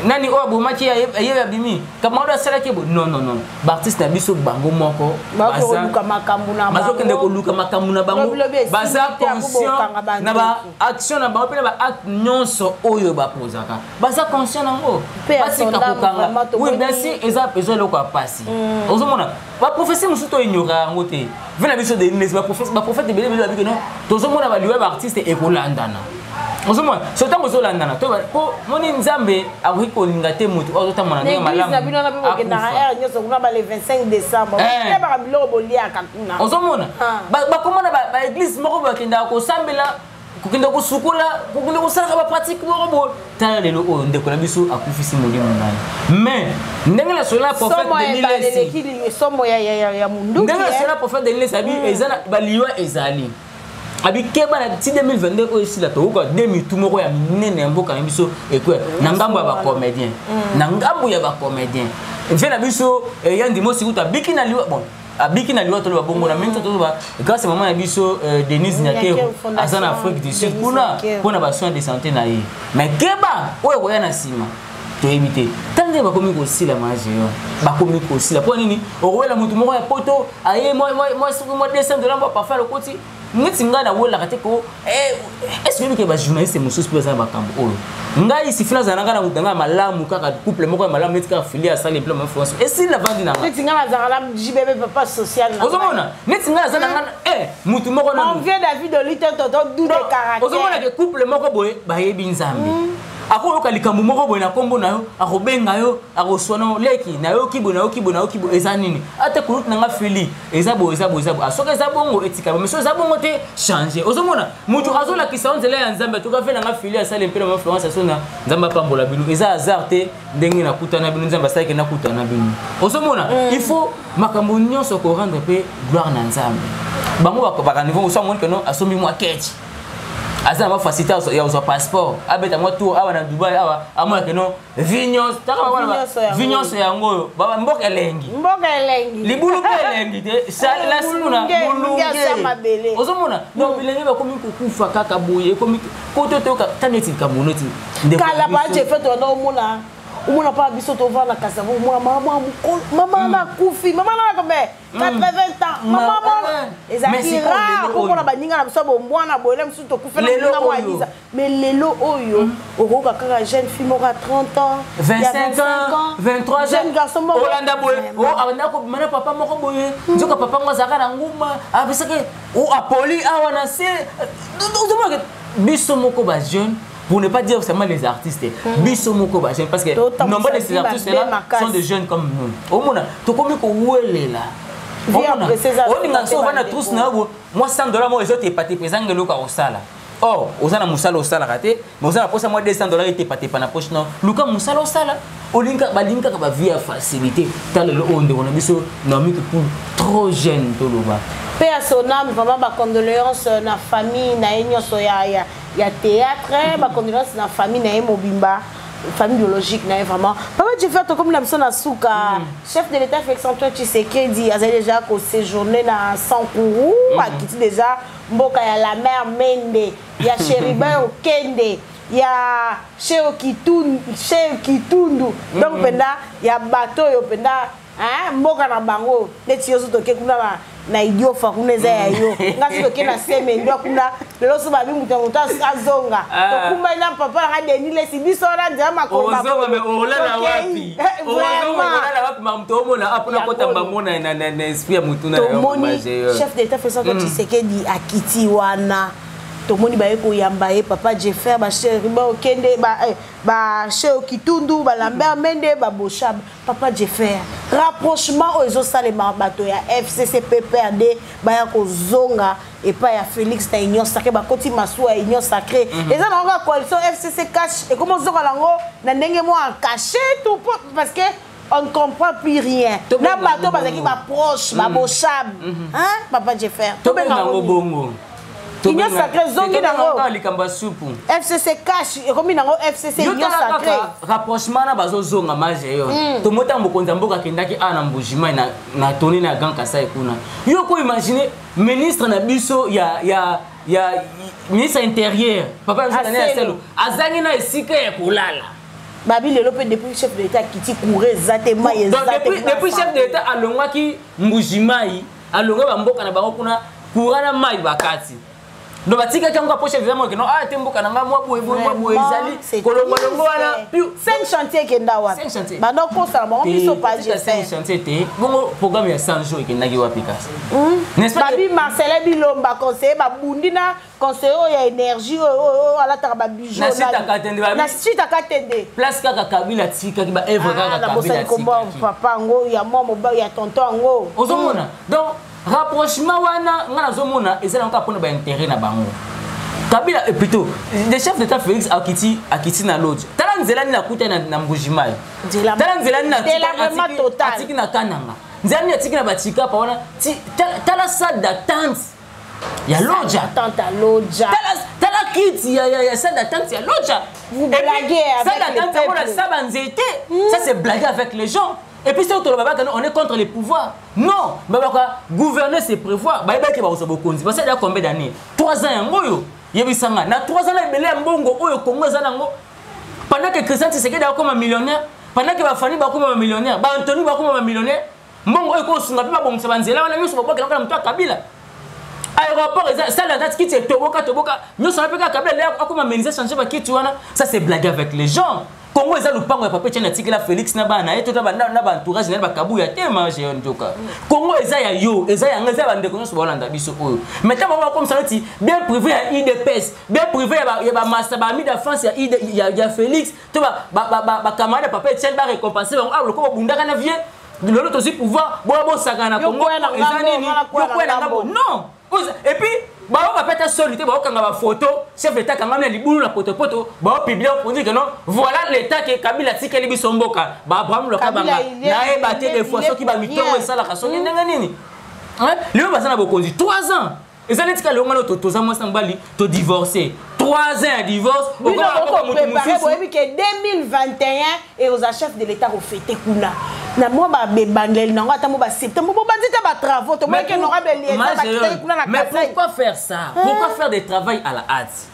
nani oyo abomaki ye, abimi kamado asalaki bo. Non, non, non, baartiste na biso bango moko bazokende koluka makambo na bango. Baza conscient na baaction na bango mpe na baacte nyonso oyo bapozaka, baza conscient nango. Basika kokanga. Oui, bien sûr, eza eza eloko ya pasi. Ozomona baprophétie mosusu toignoraka yango te. Ve na biso Denis, baprophète ebele ebele babiki no tozomona baliwa ya baartiste ekolandana. Ozomona so ntango ozolandana po moni Nzambe akoki kolinga te motu oyo azotambola ndenge malamu. Nyonso kuna ba le 25 décembre biloko boliaka kuna. Ozomona bakomona baéglise moko bakendaka kosambela, kokende kosukola, kokende kosalaka bapratique moko boye. Tala lelo oyo ndeko na biso akufisi molimo na ye. Mais ndenge na sola prophète Denis, somo ya munduki, ndenge na sola prophète Denis abi eza baliwa ezali, abi keba na ti 2022 oyo esila, tokoka de mitu moko ya minene ya mboka na biso ekwea na ngambo ya bacomédien, na ngambo ya bacomédien. Mfe na biso ya ndimo sikutu abiki na liwa, bon, abiki na liwa, toloba bongo na mingi, toloba grâce mama na biso Denise Nyakeru aza na Afrique du Sud kuna mpona basoin de santé na ye. Mais keba, oyo koya na nsima toyebi te. Tala ndenge bakomi kosila majeyo, bakomi kosila mpo nini? Okowela motu moko ya poto aye mwa 200 $ mwa parfum alokoti. Neti ngai nawelaka te ko est-ce oyebi ke bajournaliste mosusu mpe baza na makambo oyo? Ngai sifi nazala na ngai na moto na ngai ya malamu, kaka couple moko ya malamu, neti kaka fili asali mpla ma France esili navandi na ngai. Neti ngai nazalaka na JBB, papa social. Ozomona neti ngai naza na ngai mutu moko. Mon vieux David Olite, tonton doux de caractère. Ozomona ke couple moko boye bayebi Nzambe, akoyoka likambo moko boye na nkombo na yo, akobenga yo, akoswana yo: leki, nayoki boye, nayoki boye, nayoki boye, eza nini? Ata kulutu na nga fili, eza boye, eza boye, eza boye. Soki eza bongo, etikala. Mais soki eza bongo te, change. Ozomona moto azolakisa yo nzela ya Nzambe. Atuka fe na nga fili asali mpe na ma Florence asona. Nzambe apambola bino. Eza hasard te ndenge nakutana bino, Nzambe asalaki nakutana bino. Ozomona, il faut makambo nyonso korendre mpe gloire na Nzambe. Bango bakaniveau mosu amoni keno asombi mwa ketch. Aza na mwa facilité ya kozwa passeport, abeta mwa tour awa na Dubai awa, amonake no vi nyonso, taka vi nyonso yango oyo baba mboka elengi, mboka elengi, libulu mpe elengi te, lasimuna molunge ozomona. Donc bilenge bakomi kokufa kaka boye, ekomi koto toyoka ta neti likambo neti kala bajefe toyanda omona omona mpa biso tovanda Kasavu, omona mama mokolo, mama na akufi, mama na combien, 80 ans, mama ezalaki rare komona baninga na biso ya bombwana boye mosusu tokufela moninga mwa alisa. Mais lelo oyo okoyoka kaka jeune fille moko ya 30 ans, 25 ans, 23 ans, jeune garçon moko. Olanda boye, abanda kobima na papa moko boye, nzoka papa ngo azalaka na nguma, apesaki apoli awa na se. Ozomona biso moko ba jeune, pour ne pas dire seulement les artistes, biso moko ba jeune, parce que nombre de ces artistes là sont des jeunes comme nous. Omona tokomi kowelela, oninga so ovanda trousse na yo mwa 100 $ moko ezotepatepa, ezanga eloko ya kosala. Or oza na mosala osalaka te, mais oza na posa mwa 200 $ etepatepa na poche. No luka mosala osala. Balingi kaka bavie ya facilité. Ta lelo oyo ndeko na biso Naomi Kipulu, trop jeune, toloba. Paix à son âme, vraiment bacondoléance na famille na ye nyonso ya théâtre, bacondoléance na famille na ye mobimba, famille biologique na ye. Vraiment, papa Jeffer, tokomi na biso na suka. Chef de l'État Félix Antoine Tshisekedi azali déjà koséjourner na Sankuru. Akiti déjà mboka ya la mère Mende, ya Chérubin Okende, ya Sheo Kitundu, Sheo Kitundu. Donc mpenza ya bato oyo mpenza mboka na bango, neti yo so toke kuna na Idiofa kuna eza ya yo, nga so toke na Semendwa kuna lelo so babi moto ya moto azonga, tokumbani na papa nanga Denis Lesi, biso wana nzela makolo. Olala wapi? Tomona apona kota bango na esprit ya motu. Tomoni chef d'État Félix Antoine Tshisekedi akiti wana, tomoni baye koyamba ye, papa Jeffer, bachérubin Okende, basheo Kitundu, balambert Mende, baboshab. Papa Jeffer, rapprochement oyo ezosalema, bato ya FCC PPRD baya kozonga epai ya Félix na Union sacrée, bakoti masuwa ya Union sacrée, eza nango kaka coalition FCC CACH, ekomi ozonga nango na ndenge mwa caché tout, parce que on ne comprend plus rien. Na bato bazalaki baproche, baboshab, papa Jeffer? Tobenga yango bongo. Union sacrée zongi nango. Likambo ya supu. FCC CACH ekomi nango FCC Union sacrée. Rapprochement na bazozonga maje yo, tomota mokonzi ya mboka akendaki awa na Mbujimai na toni na Grand Kasai kuna. Yo ko imagine ministre na biso ya ministre intérieur, papa na biso Aselo, azangi na esika ya kolala. Babi lelo mpe depuis chef de l'État akiti, courant eza te, mai eza te. Depuis chef de l'État alongwaki Mbujimai, alongwa bamboka na bango kuna, courant na mai bakati. Donc batikaki yango apo chef d'état keno ah te mboka na nga mwa boye boye mwa boye ezali kolongwa wana. Cinq chantier ekenda wapi? Banda kosala bango biso page. Cinq chantier te, bongo programme ya 100 jours ekendaki wapi kasi? Babi Marcelin Bilomba, conseiller, babundi na conseiller oyo ya énergie oyo alataka babijoux. Na site Akatende. Place kaka Kabila atikaki baœuvre kaka Kabila atikaki. Papa yango ya mwa mobali ya tonton yango. Ozomona, donc rapprochement wana nga nazomona eza nango kaka mpona baintérêt na bango. Kabila, et plutôt le chef d'État Félix, akiti na lodge, tala nzela nini akuta na Mbujimai, tala nzela nini atiki na Kananga, nzela nini atiki na Batshikapa wana, tala salle d'attente ya loja. Tala kiti ya salle d'attente ya loja. Vous blaguez avec salle d'attente yango na sa banzete, ça c'est blaguer avec les gens. Et puis soki toloba baka on est contre les pouvoirs, non, babaka gouverner c'est prévoir. Bayebaki bakozwa bokonzi, basali combien d'années? 3 ans yango oyo. Yebisanga na 3 ans na ebele ya mbongo oyo Kongo eza nango, pendant que Christian Tshisekedi akoma millionnaire, pendant que bafani bakoma bamillionnaire, baantony bakoma bamillionnaire, mbongo oyo kosunga mpe babongisa banzela wana nyonso, babwakelaka na moto ya Kabila. Aéroport eza salle d'attente, kiti etoboka toboka nyonso wana mpe kaka Kabila nde akoma menuisier, changer bakiti wana. Ça c'est blaguer avec les gens. Kongo eza lupango ya papa Etienne atikela Félix na bana na ye to na baentourage na ye bakabuya te. Mange yo nzoka, Kongo eza ya yo, eza yanga, eza ya bandeko nyonso baolanda biso oyo. Mais ntango bango bakomisa neti bien privé ya UDPS, bien privé ya bamasa, baami d'enfance ya Félix to bacamarade ya papa Etienne, barécompense bango. Ah, loko babundaka na vie, lelo tozwi pouvoir, boya bosakana na Kongo, eza nini? Yokwela na ngambo, non. Et puis baoka mpe ata soni te, baokanga bafoto chef d'État kangami na libulu na potopoto, baopublier pour dire que non, voilà l'État ke Kabila atikeli biso mboka. Baabraham Lokabanga nayeba te des fois soki bamitongo esalaka soki ndenge nini. Lelo baza na bokonzi 3 ans, eza neti kaka lelo ngana toza mwasi na mobali, todivorce. 3 ans ya divorce. Bino bokopréparer, boyebi ke 2021 ekozala chef de l'État kofêter kuna na mwa babebandeli nango, ata mo baseptembre bobandi te batravaux, tomoki honorable Eliezer bakitaki kuna na Mais pourquoi faire ça? Pourquoi faire des travail à la hâte?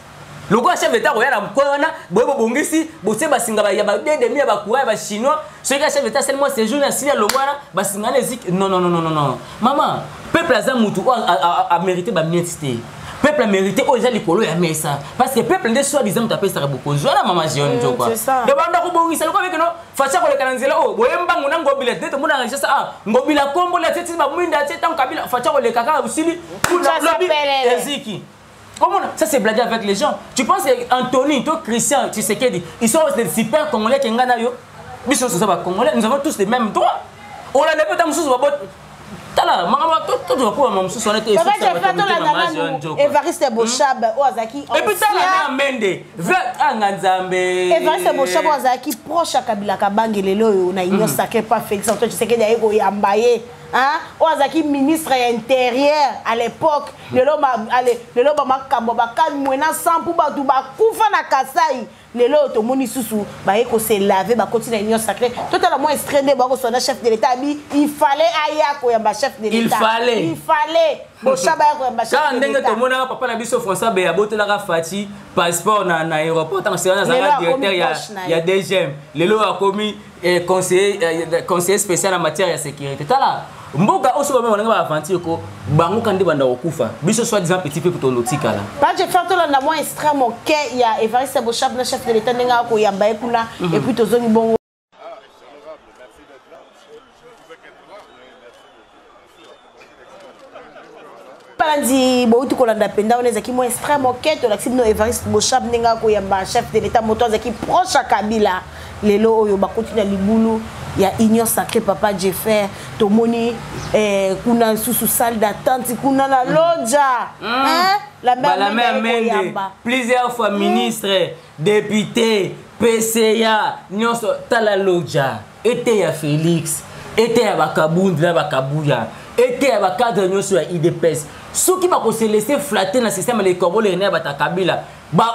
Lokola chef d'État koya na mokolo wana, boye bobongisi, botie basinga ya badedemi ya bacourant ya bachinois. Soki chef d'État seulement séjour na sili ya longo wana, basinga na eziki. Non, non, non, non, non, maman, peuple aza mutu oyo amérité bamiettes te. Peuple amérité oyo eza likolo ya mesa, parce que peuple nde soi disant moto apesaka bokonzi wana, mama Jeon Nzokwa. Do banda kobongisa lokola bekeno Fatshi koleka na nzela oyo boye mbangu na Ngobila te. Tomonaka Kinshasa, ah, Ngobila kombola tie ti bamwinda tie. Ntango Kabila, Fatshi koleka kaka osili kuna lobi eziki. Comment ça, c'est blaguer avec les gens. Tu penses que Anthony, toi, Christian, Tshisekedi, ils sont des super Congolais qui ngana yo? Biso so ba Congolais, nous avons tous les mêmes droits. On a pas tant ba tala makambo to to ko mama mosusu wana te. Evariste Boshab oyo azalaki Et puis tala na Mende anga Nzambe. Evariste Boshab oyo azalaki proche ya Kabila Kabange, lelo oyo na Union sacrée pa Félix Antoine Tshisekedi aye koyamba ye, oyo azalaki ministre ya Intérieur à l'époque, lelo lelo bamakambo bakamwe na sampu, bato bakufa na Kasai. Lelo oyo tomoni susu baye kose laver, bakoti na Union sacrée. Totala mwa extrait nde bakosona chef de l'État abi il fallait aya koyamba chef de l'État. Il fallait. Il fallait Boshab aya koyamba chef de l'État. Ndenge tomonaka papa na biso François Beya abotelaka Fatshi passeport na aéroport ntango sera azalaka directeur ya DGM, lelo akomi conseiller spécial en matière ya sécurité. Tala mboka oyo, soki bamema baaventure ko bango ka nde banda kokufa, biso soi disant petit peuple tonotikala. Paje faire, tolanda mwa extrait moke ya Evariste Boshab na chef de l'État ndenge akoyamba ye kuna, et puis tozongi bongo. Balandi bouti kolanda mpenza wana, ezalaki mwa extrait moke tolakisi bino Evariste Boshab ndenge akoyamba chef de l'État, moto azalaki proche ya Kabila, lelo oyo bakoti na libulu ya Union sacrée. Papa Jeffer, tomoni kuna lisusu salle d'attente kuna na loja. La mère Mende, plusieurs fois ministre, député, PCA nyonso, tala loja ete ya Félix, ete ya bakabundi na bakabuya, ete ya bacadre nyonso ya UDPS. Soki bakose laisser flatter na système le corbeau le ya bata Kabila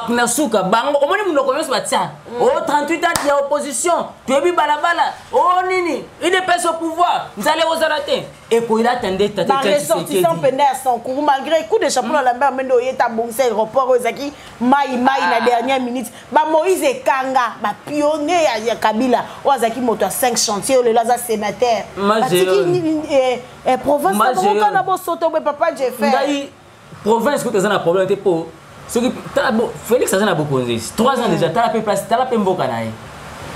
na suka bango, omoni monoko nyonso batia o 38 ans ya opposition, toyebi balabala o nini, UDPS au pouvoir, nzala ekozala te, ekoyelata nde tate. Baressortissant mpenza ya Sankuru, malgré coup de chapeau na Lambert Mende oyo ete abongisa aéroport oyo ezalaki mai mai na dernière minute, bamoïse Ekanga, bapionnier ya Kabila oyo azalaki moto ya 5 chantier, oyo lelo aza sénateur, batiki province na bango bosoto boye. Papa Jeffer. Ngai province kuta eza na problème te, mpo soki tala Félix aza na bokonzi 3 ans déjà, tala mpe place, tala mpe mboka na ye.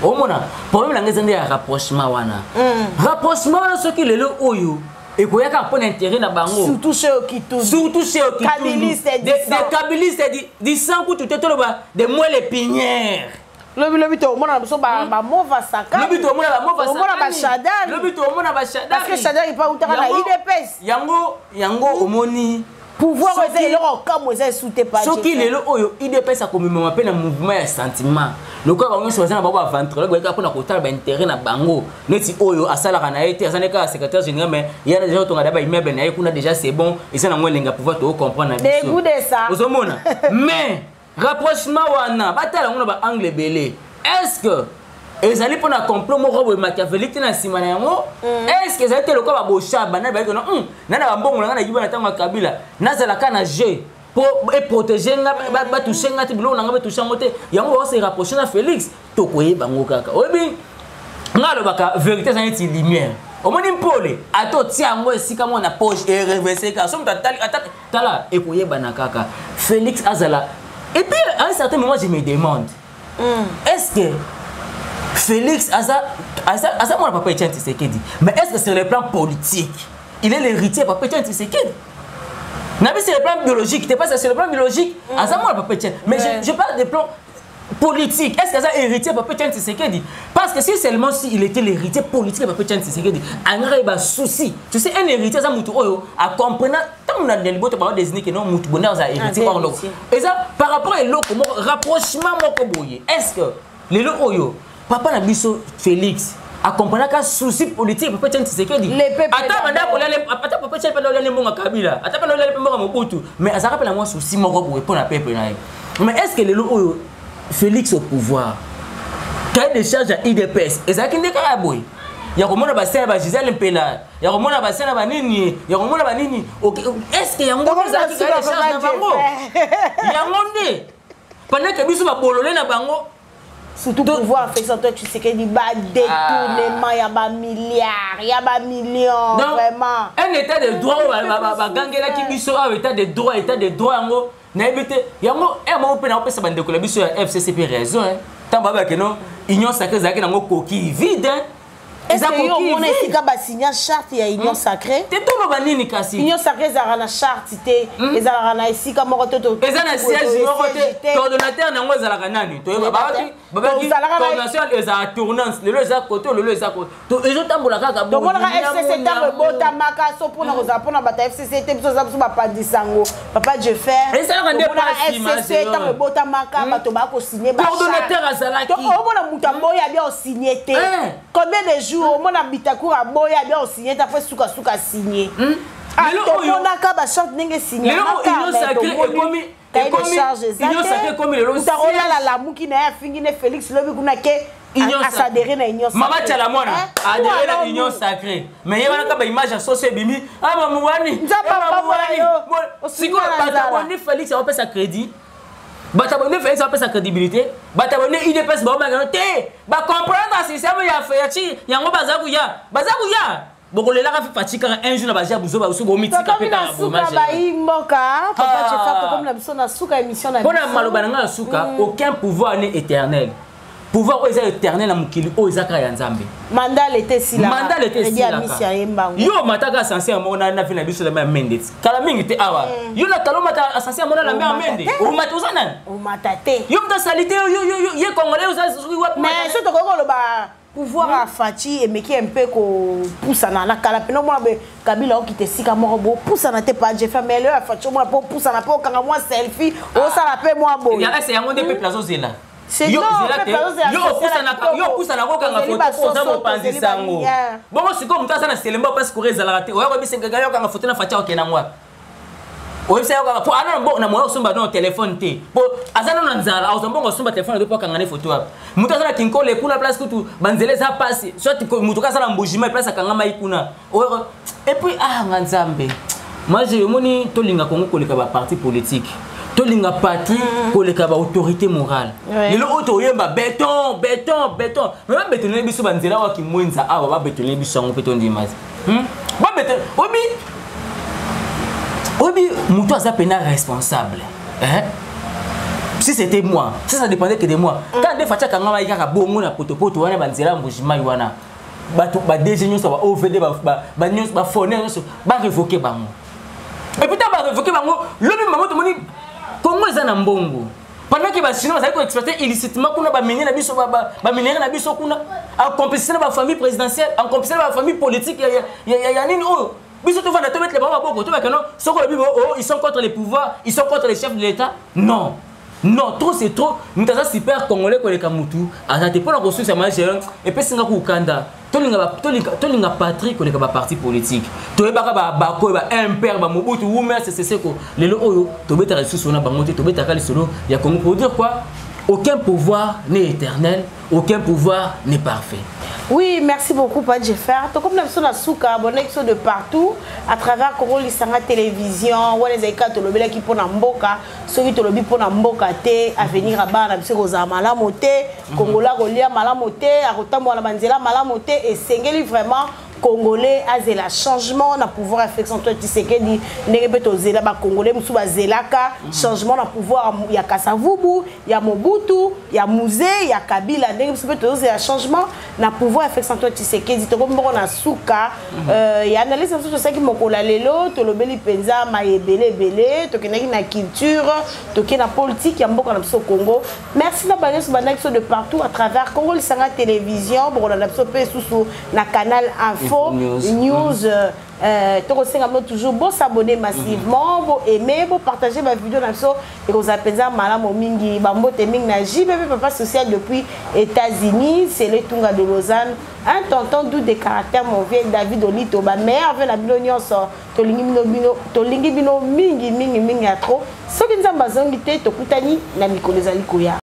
Omona problème na ngai eza nde ya rapprochement wana. Rapprochement wana, soki lelo oyo ekoyaka mpo na intérêt na bango. Surtout chez Okitundu. Surtout chez Okitundu, des kabilistes du sang kutu te, toloba de moelle épinière. Lobi lobi tomona na biso bamova Sakani. Lobi tomona bamova. Tomona bashadari. Lobi tomona bashadari. Parce que Shadari pa utaka na UDPS. Yango omoni. Pouvoir eza eloko okamwa, eza esu te. Pa soki lelo oyo UDPS akomemama mpe na mouvement ya sentiment, lokola bango nyonso baza na bango baventrologue, bayeka mpona kotala baintérêt na bango, neti oyo asalaka na ye te, aza ne kaka secrétaire général, mais ye na déjà otonga da baimmeuble na ye kuna déjà, c'est bon, eza nango elenga pouvoir, tokocomprendre na biso. Ozomona, mais rapprochement wana, batala yango na baangle ebele. Est ce que ezali mpona complot moko boye machiavélique te na nsima na yango? Est ce que ezali te lokola baboshaba nani bayaki no nani na bambongo na ngai nayiba na ntango ya Kabila, nazalaka na jeu mpo eprotéger nga, batouche nga te, biloko na nga batouche yango te, yango baose rapproche na Félix? Tokoyeba yango kaka. Oyebi nga alobaka vérité eza neti lumière, omoni mpole, ata otia yango esika moko na poche, ereverse kaka. So moto atali ata tala, ekoyebana kaka. Félix azala. Et puis à un certain moment, je me demande, est-ce que Félix aza mwana papa Etienne Tshisekedi? Mais est-ce que sur le plan politique, il est l'héritier papa Etienne Tshisekedi? Nabi sur le plan biologique t'es pas, sur le plan biologique aza mwana papa Etienne, mais je parle des plans politique. Est-ce que ça héritier papa Etienne Tshisekedi? Parce que si seulement si il était l'héritier politique papa Etienne Tshisekedi, angara ba souci. Tu sais, un héritier ça mutu oyo a comprendre tant on a des boto ba désigner que non, mutu bonheur ça héritier par donc. Et ça par rapport à eloko rapprochement moko boye. Est-ce que lelo oyo papa na biso Félix a comprendre ka souci politique papa Etienne Tshisekedi? Ata banda ko lele, ata papa Etienne pa lele mbongo Kabila, ata pa lele mbongo Mobutu, mais azaka pe na mwa souci moko boye pona peuple na ye. Mais est ce que lelo oyo Félix au pouvoir, cahier de charge ya UDPS ezalaki nde kaka boye ya komona basene ba Gisèle Mpela, ya komona basene ba nini, ya komona ba nini, est ce que yango ezalaki cahier de charge na bango? Yango nde pendant que biso babolole na bango. Surtout pouvoir Félix Antoine Tshisekedi, ba détournement ya ba milliards, ya ba millions. Donc, vraiment un état de droit bagangelaki biso awa, état de droit, état de droit yango nayebi te. Yango ere moko mpe naopesa bandeko na biso ya FCC mpe raison, ntango babake no Union sacrée ezalaki nango coquille vide. Eza omona esika basinya charte ya Union sacrée? Te, toloba nini kasi? Union sacrée ezalaka na charte te, ezalaka na esika moko te. Eza na siège moko te. Coordonnateur nango ezalaka nani? Toyeba babaki coordination ezalaka tournante, lelo eza kote, lelo eza kote, ezotambola kaka. Tomonaka FCC ntango ebotamaka so mpona kozala mpona bato ya FCC te. Biso oza biso bapandisango, papa Jeffer. Esalaka nde pasi. FCC ntango ebotamaka, bato baa kosigne. Coordonnateur azalaki. Omona moto aboyi abia osigne te. Combien de jours omona Bitacour aboyi abia osigne te, après sukasuka asigne? Tomonaka bacharte ndenge esignamaka. Union sacrée ekomi lelo. Olala lamuki na ye, afingi ne Félix, lobi kuna ke asadere na Union. Mama Tiala mwana adere na Union sacrée, mais ye wana ka baimage ya soso ebimi amamuwani. Sikoyo bato aboni Félix aopesa crédit, bato aboni Félix aopesa crédibilité, bato aboni UDPS baomangano te, bacomprendre système ya Fatshi yango. Baza kuya, baza kuya, bokolelaka Fatshi kaka un jour na baja buzo baso bomitika. Mpe na suka, bayi mboka, papa Jefa, tokomi na biso na suka émission na. Mpona maloba na ngai ya suka, aucun pouvoir n'est éternel. Pouvoir oyo eza éternel na mokili oyo eza kaka ya Nzambe. Mandala ete esilaka. Mandala ete esilaka. Yo omataka ascenseur moko na vi na biso na Mende ti kala mingi te awa. Yo na kala omata ascenseur moko na lambe ya Mende, omata, oza nani? Omata te. Yo moto asali te, ye Congolais oza wapi? Mais so tokoki koloba pouvoir ya Fatshi emeki mpe kopusana na kala pene. Omona boye Kabila okita esika moko bopusana te pa Jefa, mais lelo ya Fatshi omona mpe opusana mpe okanga mwa selfie, osala mpe mwa boye. Yango nde peuple azozela. Yo opusana kokanga foto, oza mopanzi sango bongo. Sikoyo moto aza na Selemba, mpasi kura ezalaka te, oya koyebisa yo okanga foto na Fatshi, okende yango wapi? Oyebisa yo kaka po ana na moya osomba no telefone te, po aza nano na nzala, azwa mbongo osomba telefone te po akanga ne foto wapi? Moto aza na Kinkole kuna, place kutu banzela eza pasi, soit moto ka aza na Mbujima, place akangama kuna. Et puis, ah, nga Nzambe, moi je omoni tolinga Kongo koleka baparti politique, tolinga patrie koleka baautorité morale. Lelo oyo toyemba béton, béton, béton, mais babetonele biso banzela oyo Kimwenza awa, babetonele biso yango mpe tondima babeton. Obi obi moto aza pena responsable, hein? Si c'était moi, si ça dépendait que de moi, quand nde Fatshi akangama kaka bongo na potopoto wana, banzela Mbujimai wana, bato ba DG nyonso, ba OVD, banyonso, bafoner nyonso, barevoke bango. Et puis ntango barevoke bango, lobi bango tomoni Congo eza na mbongo, pendant que bachinois bazali koexploite illicitement kuna baminier na biso, baminerai na biso kuna, en complicité na bafamille présidentielle, en complicité na bafamille politique ya nini oyo. Biso tovanda, tobetele bango maboko, tobakano soki olobi oh, ils sont contre les pouvoirs, ils sont contre les chefs de l'État. Non, non, trop c'est trop. Moto aza super Congolais koleka motu aza te. Mpona kosusa magere epesinga kokanda, tolinga patrie koleka baparti politique. Toyebaka bakoyo ba impere, bamobutu wumer seseseko. Lelo oyo tobetaka lisusu na bango te, tobetaka lisolo ya Congo. Pour dire quoi? Aucun pouvoir n'est éternel, aucun pouvoir n'est parfait. Oui, merci beaucoup, Pa Jeffer. Comme nous sommes suka, bon biso de partout à travers Congo Lisanga Télévision, wana ezali kaka tolobelaki mpona mboka. Soki tolobi mpona mboka te, avenir ya bana biso kozala malamu te, Kongola kolia malamu te, akotambola na banzela malamu te. Esengeli vraiment Congolais azela changement na pouvoir ya Félix Antoine Tshisekedi, ndenge mpe tozela, bacongolais mosusu bazelaka changement na pouvoir ya Kasavubu, ya Mobutu, ya Mzee, ya Kabila, ndenge biso mpe tozozela changement na pouvoir ya Félix Antoine Tshisekedi. Tokomi moko na suka ya analyse na biso tosalaki mokolo ya lelo. Tolobeli mpenza mayebele ebele, tokendaki na culture, tokei na politique ya mboka na biso Congo. Merci na bango nyonso bandaki biso de partout à travers Congo Lisanga Télévision. Bokolanda biso mpe susu na Canal Info. Info News. News. Tokosenga bino toujours bosabonner massivement, bo aimer, bo partager ba vidéo na biso, ekozala mpenza malamu mingi. Bambote mingi na JBB, papa social depuis États-Unis. C'est le Tunga de Lausanne, un tonton doux de caractère, mon vieux David Olito. Ba meilleurs vœux na bino nyonso. Tolingi bino, bino tolingi bino mingi mingi mingi ya trop. Soki Nzambe azongi te, tokutani na mikolo ezali koya.